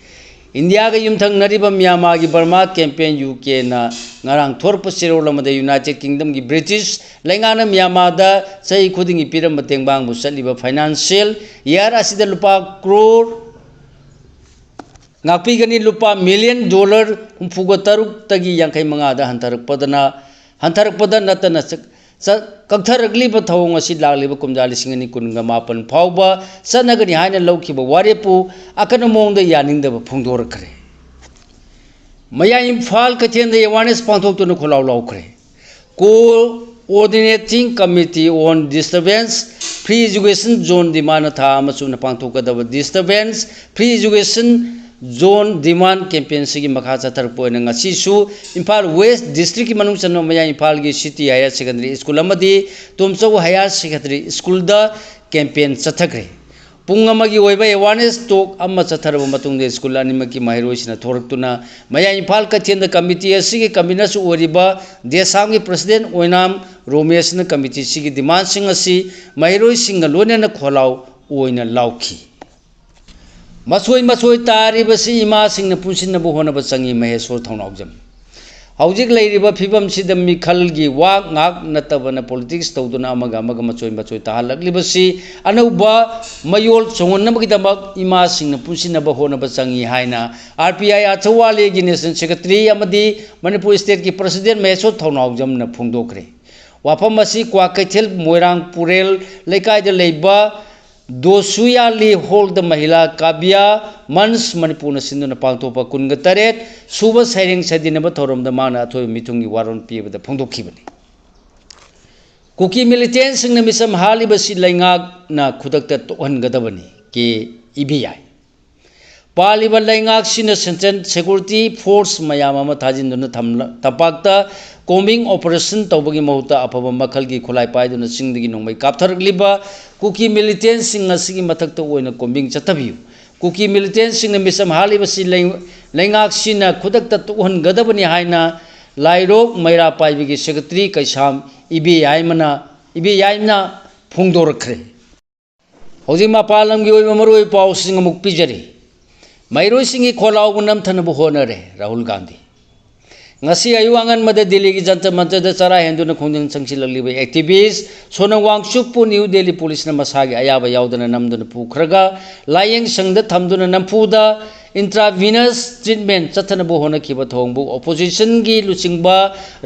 ꯏꯟꯗꯤꯌꯥꯒ ꯌꯨꯝꯊꯪꯅꯔꯤꯕ ꯃ꯭ꯌꯥꯟꯃꯥꯔꯒꯤ ꯕꯔꯃꯥ ꯀꯦꯝꯄꯦꯟ ꯌꯨ ꯀꯦꯅ ꯉꯔꯥꯡ ꯊꯣꯔꯛꯄ ꯆꯦꯔꯣꯜ ꯑꯃꯗ ꯌꯨꯅꯥꯏꯇꯦꯗ ꯀꯤꯡꯗꯝꯒꯤ ꯕ꯭ꯔꯤꯇꯤꯁ ꯂꯩꯉꯥꯛꯅ ꯃ꯭ꯌꯥꯟꯃꯥꯔꯗ ꯆꯍꯤ ꯈꯨꯗꯤꯡꯒꯤ ꯄꯤꯔꯝꯕ ꯇꯦꯡꯕꯥꯡꯕꯨ ꯆꯠꯂꯤꯕ ꯐꯥꯏꯅꯥꯟꯁꯤꯌꯦꯜ ꯏꯌꯥꯔ ꯑꯁꯤꯗ ꯂꯨꯄꯥ ꯀ꯭ꯔꯣꯔ ꯉꯥꯛꯄꯤꯒꯅꯤ꯫ ꯂꯨꯄꯥ ꯃꯤꯂꯤꯌꯟ ꯗꯣꯂꯔ ꯍꯨꯝꯐꯨꯒ ꯇꯔꯨꯛꯇꯒꯤ ꯌꯥꯡꯈꯩ ꯃꯉꯥꯗ ꯍꯟꯊꯔꯛꯄꯗꯅ, ꯍꯟꯊꯔꯛꯄꯗ ꯅꯠꯇꯅ ꯆ-, ꯆ-, ꯀꯛꯊꯔꯛꯂꯤꯕ ꯊꯧꯑꯣꯡ ꯑꯁꯤ ꯂꯥꯛꯂꯤꯕ ꯀꯨꯝꯖꯥ ꯂꯤꯁꯤꯡ ꯑꯅꯤ ꯀꯨꯟꯒ ꯃꯥꯄꯟ ꯐꯥꯎꯕ ꯆꯠꯅꯒꯅꯤ ꯍꯥꯏꯅ ꯂꯧꯈꯤꯕ ꯋꯥꯔꯦꯞꯄꯨ ꯑꯀꯟꯕ ꯃꯑꯣꯡꯗ ꯌꯥꯅꯤꯡꯗꯕ ꯐꯣꯡꯗꯣꯔꯛꯈ꯭ꯔꯦ꯫ ꯃꯌꯥꯏ ꯏꯝꯐꯥꯜ ꯀꯩꯊꯦꯜꯗ ꯑꯦꯋꯥꯔꯅꯦꯁ ꯄꯥꯡꯊꯣꯛꯇꯨꯅ ꯈꯣꯜꯂꯥꯎ ꯂꯥꯎꯈ꯭ꯔꯦ꯫ Coordinating Committee on Disturbance Free Education Zone ꯗꯤꯃꯥꯟꯅ ꯊꯥ ꯑꯃ ꯆꯨꯞꯅ ꯄꯥꯡꯊꯣꯛꯀꯗꯕ ꯗꯤꯁꯇꯔꯕꯦꯟꯁ ꯐ꯭ꯔꯤ ꯑꯦꯖꯨꯀꯦꯁꯟ ꯖꯣꯟ ꯗꯤꯃꯥꯟ ꯀꯦꯝꯄꯦꯟꯁꯤꯒꯤ ꯃꯈꯥ ꯆꯠꯊꯔꯛꯄ ꯑꯣꯏꯅ ꯉꯁꯤꯁꯨ ꯏꯝꯐꯥꯜ ꯋꯦꯁ ꯗꯤꯁꯇ꯭ꯔꯤꯛꯀꯤ ꯃꯅꯨꯡ ꯆꯟꯕ ꯃꯌꯥꯏ ꯏꯝꯐꯥꯜꯒꯤ ꯁꯤꯇꯤ ꯍꯥꯌꯔ ꯁꯦꯀꯦꯟꯗꯔꯤ ꯁ꯭ꯀꯨꯜ ꯑꯃꯗꯤ ꯇꯣꯝꯆꯧ ꯍꯥꯌꯔ ꯁꯦꯀꯦꯟꯗꯔꯤ ꯁ꯭ꯀꯨꯜꯗ ꯀꯦꯝꯄꯦꯟ ꯆꯠꯊꯈ꯭ꯔꯦ꯫ ꯄꯨꯡ ꯑꯃꯒꯤ ꯑꯣꯏꯕ ꯑꯦꯋꯥꯔꯅꯦꯁ ꯇꯣꯛ ꯑꯃ ꯆꯠꯊꯔꯕ ꯃꯇꯨꯡꯗ ꯁ꯭ꯀꯨꯜ ꯑꯅꯤꯃꯛꯀꯤ ꯃꯍꯩꯔꯣꯏꯁꯤꯡꯅ ꯊꯣꯔꯛꯇꯨꯅ ꯃꯌꯥꯏ ꯏꯝꯐꯥꯜ ꯀꯩꯊꯦꯜꯗ ꯀꯃꯤꯇꯤ ꯑꯁꯤꯒꯤ ꯀꯟꯚꯤꯅꯔꯁꯨ ꯑꯣꯏꯔꯤꯕ ꯗꯦꯁꯥꯝꯒꯤ ꯄ꯭ꯔꯁꯤꯗꯦꯟ ꯑꯣꯏꯅꯥꯝ ꯔꯣꯃꯦꯁꯅ ꯀꯃꯤꯇꯤꯁꯤꯒꯤ ꯗꯤꯃꯥꯟꯁꯤꯡ ꯑꯁꯤ ꯃꯍꯩꯔꯣꯏꯁꯤꯡꯒ ꯂꯣꯏꯅꯅ ꯈꯣꯜꯂꯥꯎ ꯑꯣꯏꯅ ꯂꯥꯎꯈꯤ꯫ ꯃꯆꯣꯏ ꯃꯆꯣꯏ ꯇꯥꯔꯤꯕꯁꯤ ꯏꯃꯥꯁꯤꯡꯅ ꯄꯨꯟꯁꯤꯟꯅꯕ ꯍꯣꯠꯅꯕ ꯆꯪꯏ꯫ ꯃꯍꯦꯁꯣꯔ ꯊꯧꯅꯥꯎꯖꯝ꯫ ꯍꯧꯖꯤꯛ ꯂꯩꯔꯤꯕ ꯐꯤꯕꯝꯁꯤꯗ ꯃꯤꯈꯜꯒꯤ ꯋꯥ ꯉꯥꯛ ꯅꯠꯇꯕꯅ ꯄꯣꯂꯤꯇꯤꯛꯁ ꯇꯧꯗꯨꯅ ꯑꯃꯒ ꯑꯃꯒ ꯃꯆꯣꯏ ꯃꯆꯣꯏ ꯇꯥꯍꯜꯂꯛꯂꯤꯕꯁꯤ ꯑꯅꯧꯕ ꯃꯌꯣꯜ ꯆꯣꯡꯍꯟꯅꯕꯒꯤꯗꯃꯛ ꯏꯃꯥꯁꯤꯡꯅ ꯄꯨꯟꯁꯤꯟꯅꯕ ꯍꯣꯠꯅꯕ ꯆꯪꯏ ꯍꯥꯏꯅ ꯑꯥꯔ ꯄꯤ ꯑꯥꯏ ꯑꯥꯔꯊ ꯋꯥꯂꯦꯒꯤ ꯅꯦꯁꯅꯦꯜ ꯁꯦꯀ꯭ꯔꯦꯇꯔꯤ ꯑꯃꯗꯤ ꯃꯅꯤꯄꯨꯔ ꯁ꯭ꯇꯦꯠꯀꯤ ꯄ꯭ꯔꯁꯤꯗꯦꯟ ꯃꯍꯦꯁꯣꯔ ꯊꯧꯅꯥꯎꯖꯝꯅ ꯐꯣꯡꯗꯣꯛꯈ꯭ꯔꯦ꯫ ꯋꯥꯐꯝ ꯑꯁꯤ ꯀ꯭ꯋꯥꯀꯩꯊꯦꯜ ꯃꯣꯏꯔꯥꯡ ꯄꯨꯔꯦꯜ ꯂꯩꯀꯥꯏꯗ ꯂꯩꯕ ꯗꯣꯁꯨꯌꯥꯂꯤ ꯍꯣꯜꯗ ꯃꯍꯤꯂꯥ ꯀꯥꯕ꯭ꯌꯥ ꯃꯟꯁ ꯃꯅꯤꯄꯨꯔꯅ ꯁꯤꯟꯗꯨꯅ ꯄꯥꯡꯊꯣꯛꯄ ꯀꯨꯟꯒ ꯇꯔꯦꯠ ꯁꯨꯕ ꯁꯩꯔꯦꯡ ꯁꯩꯗꯤꯟꯅꯕ ꯊꯧꯔꯝꯗ ꯃꯥꯅ ꯑꯊꯣꯏꯕ ꯃꯤꯊꯨꯡꯒꯤ ꯋꯥꯔꯣꯜ ꯄꯤꯕꯗ ꯐꯣꯡꯗꯣꯛꯈꯤꯕꯅꯤ꯫ ꯀꯨꯀꯤ ꯃꯤꯂꯤꯇꯦꯟꯁꯤꯡꯅ ꯃꯤꯆꯝ ꯍꯥꯠꯂꯤꯕꯁꯤ ꯂꯩꯉꯥꯛꯅ ꯈꯨꯗꯛꯇ ꯇꯣꯛꯍꯟꯒꯗꯕꯅꯤ, ꯀꯦ ꯏꯕꯤꯌꯥꯏ꯫ ꯄꯥꯜꯂꯤꯕ ꯂꯩꯉꯥꯛꯁꯤꯅ Central Security Force ꯃꯌꯥꯝ ꯑꯃ ꯊꯥꯖꯤꯟꯗꯨꯅ ꯊꯝꯂ-, ꯇꯝꯄꯥꯛꯇ combing operation ꯇꯧꯕꯒꯤ ꯃꯍꯨꯠꯇ ꯑꯐꯕ ꯃꯈꯜꯒꯤ ꯈꯨꯠꯂꯥꯏ ꯄꯥꯏꯗꯨꯅ ꯆꯤꯡꯗꯒꯤ ꯅꯣꯡꯃꯩ ꯀꯥꯞꯊꯔꯛꯂꯤꯕ ꯀꯨꯀꯤ militantꯁꯤꯡ ꯑꯁꯤꯒꯤ ꯃꯊꯛꯇ ꯑꯣꯏꯅ combing ꯆꯠꯊꯕꯤꯌꯨ꯫ ꯀꯨꯀꯤ militantꯁꯤꯡꯅ ꯃꯤꯆꯝ ꯍꯥꯠꯂꯤꯕꯁꯤ ꯂꯩ-, ꯂꯩꯉꯥꯛꯁꯤꯅ ꯈꯨꯗꯛꯇ ꯇꯣꯛꯍꯟꯒꯗꯕꯅꯤ ꯍꯥꯏꯅ ꯂꯥꯏꯔꯣꯛ ꯃꯩꯔꯥ ꯄꯥꯏꯕꯤꯒꯤ Secretary ꯀꯩꯁꯥꯝ ꯏꯕꯦꯌꯥꯏꯃꯅ, ꯏꯕꯦꯌꯥꯏꯃꯅ ꯐꯣꯡꯗꯣꯔꯛꯈ꯭ꯔꯦ꯫ ꯍꯧꯖꯤꯛ ꯃꯄꯥꯟ ꯂꯝꯒꯤ ꯑꯣꯏꯕ ꯃꯔꯨꯑꯣꯏꯕ ꯄꯥꯎꯁꯤꯡ ꯑꯃꯨꯛ ꯄꯤꯖꯔꯤ꯫ ꯃꯍꯩꯔꯣꯏꯁꯤꯡꯒꯤ ꯈꯣꯜꯂꯥꯎꯕꯨ ꯅꯝꯊꯅꯕ ꯍꯣꯠꯅꯔꯦ ꯔꯥꯍꯨꯜ ꯒꯥꯟꯙꯤ꯫ ꯉꯁꯤ ꯑꯌꯨꯛ ꯑꯉꯟꯕꯗ ꯗꯤꯜꯂꯤꯒꯤ ꯖꯟꯇꯔ ꯃꯟꯇꯔꯗ ꯆꯔꯥ ꯍꯦꯟꯗꯨꯅ ꯈꯣꯡꯖꯪ ꯆꯪꯁꯤꯜꯂꯛꯂꯤꯕ activist ꯁꯣꯅꯝ ꯋꯥꯡꯆꯨꯛꯄꯨ ꯅ꯭ꯌꯨ ꯗꯤꯜꯂꯤ ꯄꯨꯂꯤꯁꯅ ꯃꯁꯥꯒꯤ ꯑꯌꯥꯕ ꯌꯥꯎꯗꯅ ꯅꯝꯗꯨꯅ ꯄꯨꯈ꯭ꯔꯒ ꯂꯥꯌꯦꯡ ꯁꯪꯗ ꯊꯝꯗꯨꯅ ꯅꯝꯐꯨꯗ intravenous treatment ꯆꯠꯊꯅꯕ ꯍꯣꯠꯅꯈꯤꯕ ꯊꯧꯑꯣꯡꯕꯨ oppositionꯒꯤ ꯂꯨꯆꯤꯡꯕ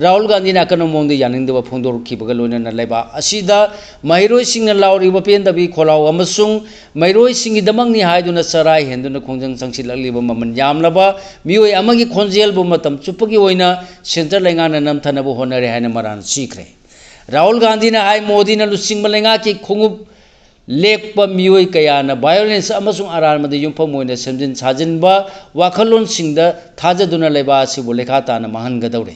ꯔꯥꯍꯨꯜ ꯒꯥꯟꯙꯤꯅ ꯑꯀꯟꯕ ꯃꯑꯣꯡꯗ ꯌꯥꯅꯤꯡꯗꯕ ꯐꯣꯡꯗꯣꯔꯛꯈꯤꯕꯒ ꯂꯣꯏꯅꯅ ꯂꯩꯕꯥꯛ ꯑꯁꯤꯗ ꯃꯍꯩꯔꯣꯏꯁꯤꯡꯅ ꯂꯥꯎꯔꯤꯕ ꯄꯦꯟꯗꯕꯒꯤ ꯈꯣꯜꯂꯥꯎ ꯑꯃꯁꯨꯡ ꯃꯍꯩꯔꯣꯏꯁꯤꯡꯒꯤꯗꯃꯛꯅꯤ ꯍꯥꯏꯗꯨꯅ ꯆꯔꯥ ꯍꯦꯟꯗꯨꯅ ꯈꯣꯡꯖꯪ ꯆꯪꯁꯤꯜꯂꯛꯂꯤꯕ ꯃꯃꯜ ꯌꯥꯝꯂꯕ ꯃꯤꯑꯣꯏ ꯑꯃꯒꯤ ꯈꯣꯟꯖꯦꯜꯕꯨ ꯃꯇꯝ ꯆꯨꯞꯄꯒꯤ ꯑꯣꯏꯅ centre ꯂꯩꯉꯥꯛꯅ ꯅꯝꯊꯅꯕ ꯍꯣꯠꯅꯔꯦ ꯍꯥꯏꯅ ꯃꯔꯥꯜ ꯁꯤꯈ꯭ꯔꯦ꯫ ꯔꯥꯍꯨꯜ ꯒꯥꯟꯙꯤꯅ ꯍꯥꯏ, ꯃꯣꯗꯤꯅ ꯂꯨꯆꯤꯡꯕ ꯂꯩꯉꯥꯛꯀꯤ ꯈꯣꯡꯎꯞ ꯂꯦꯛꯄ ꯃꯤꯑꯣꯏ ꯀꯌꯥꯅ violence ꯑꯃꯁꯨꯡ ꯑꯔꯥꯟꯕꯗ ꯌꯨꯝꯐꯝ ꯑꯣꯏꯅ ꯁꯦꯝꯖꯤꯟ ꯁꯥꯖꯤꯟꯕ ꯋꯥꯈꯜꯂꯣꯟꯁꯤꯡꯗ ꯊꯥꯖꯗꯨꯅ ꯂꯩꯕꯥꯛ ꯑꯁꯤꯕꯨ ꯂꯩꯈꯥ ꯇꯥꯅ ꯃꯥꯡꯍꯟꯒꯗꯧꯔꯦ꯫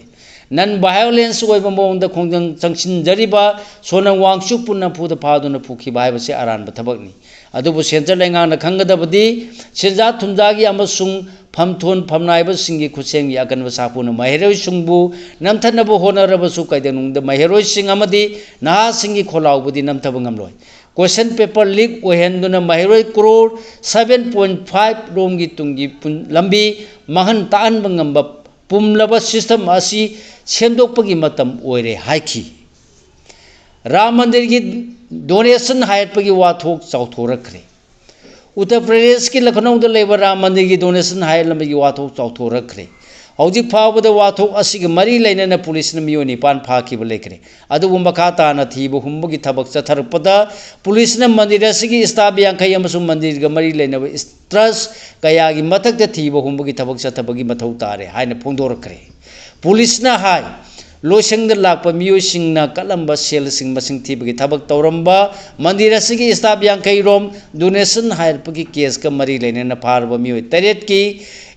Non violence ꯑꯣꯏꯕ ꯃꯑꯣꯡꯗ ꯈꯣꯡꯖꯪ ꯆꯪꯁꯤꯟꯖꯔꯤꯕ ꯁꯣꯅꯝ ꯋꯥꯡꯆꯨꯛꯄꯨ ꯅꯝꯐꯨꯗ ꯐꯥꯗꯨꯅ ꯄꯨꯈꯤꯕ ꯍꯥꯏꯕꯁꯤ ꯑꯔꯥꯟꯕ ꯊꯕꯛꯅꯤ꯫ ꯑꯗꯨꯕꯨ centre ꯂꯩꯉꯥꯛꯅ ꯈꯪꯒꯗꯕꯗꯤ, ꯁꯦꯟꯖꯥ ꯊꯨꯝꯖꯥꯒꯤ ꯑꯃꯁꯨꯡ ꯐꯝꯊꯣꯟ ꯐꯝꯅꯥꯏꯕꯁꯤꯡꯒꯤ ꯈꯨꯠꯁꯦꯝꯒꯤ ꯑꯀꯟꯕ ꯁꯥꯐꯨꯅ ꯃꯍꯩꯔꯣꯏꯁꯤꯡꯕꯨ ꯅꯝꯊꯅꯕ ꯍꯣꯠꯅꯔꯕꯁꯨ ꯀꯩꯗꯧꯅꯨꯡꯗ ꯃꯍꯩꯔꯣꯏꯁꯤꯡ ꯑꯃꯗꯤ ꯅꯍꯥꯁꯤꯡꯒꯤ ꯈꯣꯜꯂꯥꯎꯕꯗꯤ ꯅꯝꯊꯕ ꯉꯝꯂꯣꯏ꯫ Question paper leak ꯑꯣꯏꯍꯟꯗꯨꯅ ꯃꯍꯩꯔꯣꯏ crore seven point five ꯔꯣꯝꯒꯤ ꯇꯨꯡꯒꯤ ꯄꯨꯟ-, ꯂꯝꯕꯤ ꯃꯥꯡꯍꯟ ꯇꯥꯛꯍꯟꯕ ꯉꯝꯕ ꯄꯨꯝꯂꯕ system ꯑꯁꯤ ꯁꯦꯝꯗꯣꯛꯄꯒꯤ ꯃꯇꯝ ꯑꯣꯏꯔꯦ ꯍꯥꯏꯈꯤ꯫ ꯔꯥꯝ ꯃꯟꯗꯤꯔꯒꯤ donation ꯍꯥꯏꯔꯛꯄꯒꯤ ꯋꯥꯊꯣꯛ ꯆꯥꯎꯊꯣꯔꯛꯈ꯭ꯔꯦ꯫ ꯎꯠꯇꯔ ꯄ꯭ꯔꯗꯦꯁꯀꯤ ꯂꯈꯅꯧꯗ ꯂꯩꯕ ꯔꯥꯝ ꯃꯟꯗꯤꯔꯒꯤ donation ꯍꯥꯏꯔꯛꯂꯝꯕꯒꯤ ꯋꯥꯊꯣꯛ ꯆꯥꯎꯊꯣꯔꯛꯈ꯭ꯔꯦ꯫ ꯍꯧꯖꯤꯛ ꯐꯥꯎꯕꯗ ꯋꯥꯊꯣꯛ ꯑꯁꯤꯒ ꯃꯔꯤ ꯂꯩꯅꯅ ꯄꯨꯂꯤꯁꯅ ꯃꯤꯑꯣꯏ ꯅꯤꯄꯥꯟ ꯐꯥꯈꯤꯕ ꯂꯩꯈ꯭ꯔꯦ꯫ ꯑꯗꯨꯕꯨ ꯃꯈꯥ ꯇꯥꯅ ꯊꯤꯕ ꯍꯨꯝꯕꯒꯤ ꯊꯕꯛ ꯆꯠꯊꯔꯛꯄꯗ ꯄꯨꯂꯤꯁꯅ ꯃꯟꯗꯤꯔ ꯑꯁꯤꯒꯤ staff ꯌꯥꯡꯈꯩ ꯑꯃꯁꯨꯡ ꯃꯟꯗꯤꯔꯒ ꯃꯔꯤ ꯂꯩꯅꯕ trust ꯀꯌꯥꯒꯤ ꯃꯊꯛꯇ ꯊꯤꯕ ꯍꯨꯝꯕꯒꯤ ꯊꯕꯛ ꯆꯠꯊꯕꯒꯤ ꯃꯊꯧ ꯇꯥꯔꯦ ꯍꯥꯏꯅ ꯐꯣꯡꯗꯣꯔꯛꯈ꯭ꯔꯦ꯫ ꯄꯨꯂꯤꯁꯅ ꯍꯥꯏ, ꯂꯣꯏꯁꯪꯗ ꯂꯥꯛꯄ ꯃꯤꯑꯣꯏꯁꯤꯡꯅ ꯀꯠꯂꯝꯕ ꯁꯦꯜꯁꯤꯡ ꯃꯁꯤꯡ ꯊꯤꯕꯒꯤ ꯊꯕꯛ ꯇꯧꯔꯝꯕ, ꯃꯟꯗꯤꯔ ꯑꯁꯤꯒꯤ staff ꯌꯥꯡꯈꯩ ꯔꯣꯝ donation ꯍꯥꯏꯔꯛꯄꯒꯤ caseꯀ ꯃꯔꯤ ꯂꯩꯅꯅ ꯐꯥꯔꯕ ꯃꯤꯑꯣꯏ ꯇꯔꯦꯠꯀꯤ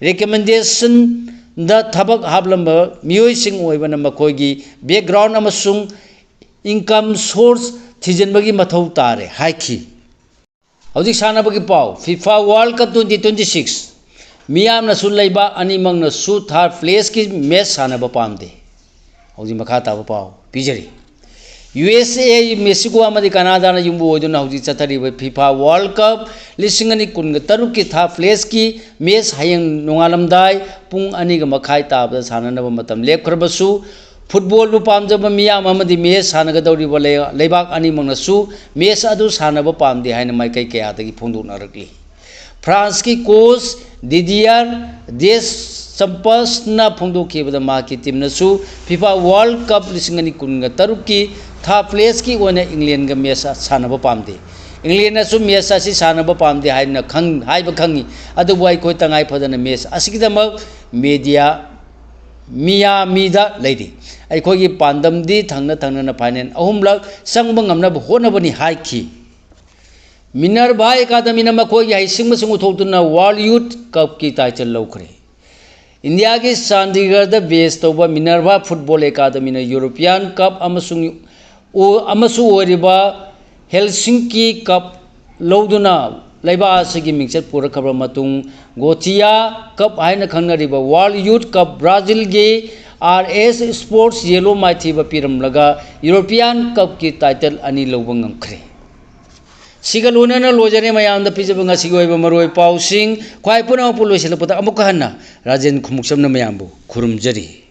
recommendationꯗ ꯊꯕꯛ ꯍꯥꯞꯂꯝꯕ ꯃꯤꯑꯣꯏꯁꯤꯡ ꯑꯣꯏꯕꯅ ꯃꯈꯣꯏꯒꯤ background ꯑꯃꯁꯨꯡ income source ꯊꯤꯖꯤꯟꯕꯒꯤ ꯃꯊꯧ ꯇꯥꯔꯦ ꯍꯥꯏꯈꯤ꯫ ꯍꯧꯖꯤꯛ ꯁꯥꯟꯅꯕꯒꯤ ꯄꯥꯎ꯫ FIFA World Cup twenty twenty six꯫ ꯃꯤꯌꯥꯝꯅꯁꯨ ꯂꯩꯕꯥꯛ ꯑꯅꯤꯃꯛꯅꯁꯨ third placeꯀꯤ match ꯁꯥꯟꯅꯕ ꯄꯥꯝꯗꯦ꯫ ꯍꯧꯖꯤꯛ ꯃꯈꯥ ꯇꯥꯕ ꯄꯥꯎ ꯄꯤꯖꯔꯤ꯫ USA, Mexico ꯑꯃꯗꯤ Canadaꯅ ꯌꯨꯝꯕꯨ ꯑꯣꯏꯗꯨꯅ ꯍꯧꯖꯤꯛ ꯆꯠꯊꯔꯤꯕ FIFA World Cup ꯂꯤꯁꯤꯡ ꯑꯅꯤ ꯀꯨꯟꯒ ꯇꯔꯨꯛꯀꯤ third placeꯀꯤ match ꯍꯌꯦꯡ ꯅꯣꯡꯉꯥꯜꯂꯝꯗꯥꯏ ꯄꯨꯡ ꯑꯅꯤꯒ ꯃꯈꯥꯏ ꯇꯥꯕꯗ ꯁꯥꯟꯅꯅꯕ ꯃꯇꯝ ꯂꯦꯞꯈ꯭ꯔꯕꯁꯨ, footballꯕꯨ ꯄꯥꯝꯖꯕ ꯃꯤꯌꯥꯝ ꯑꯃꯗꯤ match ꯁꯥꯟꯅꯒꯗꯧꯔꯤꯕ ꯂꯩ-, ꯂꯩꯕꯥꯛ ꯑꯅꯤꯃꯛꯅꯁꯨ match ꯑꯗꯨ ꯁꯥꯟꯅꯕ ꯄꯥꯝꯗꯦ ꯍꯥꯏꯅ ꯃꯥꯏꯀꯩ ꯀꯌꯥꯗꯒꯤ ꯐꯣꯡꯗꯣꯛꯅꯔꯛꯂꯤ꯫ Franceꯀꯤ coach Didier Deschamps ꯐꯣꯡꯗꯣꯛꯈꯤꯕꯗ, ꯃꯍꯥꯛꯀꯤ teamꯅꯁꯨ FIFA World Cup ꯂꯤꯁꯤꯡ ꯑꯅꯤ ꯀꯨꯟꯒ ꯇꯔꯨꯛꯀꯤ third placeꯀꯤ ꯑꯣꯏꯅ Englandꯒ match ꯁꯥꯟꯅꯕ ꯄꯥꯝꯗꯦ꯫ Englandꯅꯁꯨ match ꯑꯁꯤ ꯁꯥꯟꯅꯕ ꯄꯥꯝꯗꯦ ꯍꯥꯏꯅ ꯈꯪ-, ꯍꯥꯏꯕ ꯈꯪꯉꯤ, ꯑꯗꯨꯕꯨ ꯑꯩꯈꯣꯏ ꯇꯉꯥꯏ ꯐꯗꯅ match ꯑꯁꯤꯒꯤꯗꯃꯛ media ꯃꯤꯌꯥꯃꯤꯗ ꯂꯩꯔꯤ꯫ ꯑꯩꯈꯣꯏꯒꯤ ꯄꯥꯟꯗꯝꯗꯤ ꯊꯪꯅ ꯊꯪꯅꯅ final ꯑꯍꯨꯝꯂꯛ ꯆꯪꯕ ꯉꯝꯅꯕ ꯍꯣꯠꯅꯕꯅꯤ ꯍꯥꯏꯈꯤ꯫ Minerva Academyꯅ ꯃꯈꯣꯏꯒꯤ ꯍꯩꯁꯤꯡꯕꯁꯤꯡ ꯎꯠꯊꯣꯛꯇꯨꯅ World Youth Cupꯀꯤ title ꯂꯧꯈ꯭ꯔꯦ꯫ ꯏꯟꯗꯤꯌꯥꯒꯤ ꯆꯥꯟꯗꯤꯒꯔꯗ base ꯇꯧꯕ Minerva Football Academyꯅ European Cup ꯑꯃꯁꯨꯡ ꯑꯣ-, ꯑꯃꯁꯨ ꯑꯣꯏꯔꯤꯕ Helsinki Cup ꯂꯧꯗꯨꯅ ꯂꯩꯕꯥꯛ ꯑꯁꯤꯒꯤ ꯃꯤꯡꯆꯠ ꯄꯨꯔꯛꯈ꯭ꯔꯕ ꯃꯇꯨꯡ, Gothia Cup ꯍꯥꯏꯅ ꯈꯪꯅꯔꯤꯕ World Youth Cup Brazilꯒꯤ R S Sports Yellow ꯃꯥꯏꯊꯤꯕ ꯄꯤꯔꯝꯂꯒ European Cupꯀꯤ title ꯑꯅꯤ ꯂꯧꯕ ꯉꯝꯈ꯭ꯔꯦ꯫ ꯁꯤꯒ ꯂꯣꯏꯅꯅ ꯂꯣꯏꯖꯔꯦ ꯃꯌꯥꯝꯗ ꯄꯤꯖꯕ ꯉꯁꯤꯒꯤ ꯑꯣꯏꯕ ꯃꯔꯨꯑꯣꯏꯕ ꯄꯥꯎꯁꯤꯡ꯫ ꯈ꯭ꯋꯥꯏ ꯄꯨꯝꯅꯃꯛꯄꯨ ꯂꯣꯏꯁꯤꯜꯂꯛꯄꯗ ꯑꯃꯨꯛꯀ ꯍꯟꯅ ꯔꯥꯖꯦꯟ ꯈꯨꯃꯨꯛꯆꯝꯅ ꯃꯌꯥꯝꯕꯨ ꯈꯨꯔꯨꯝꯖꯔꯤ꯫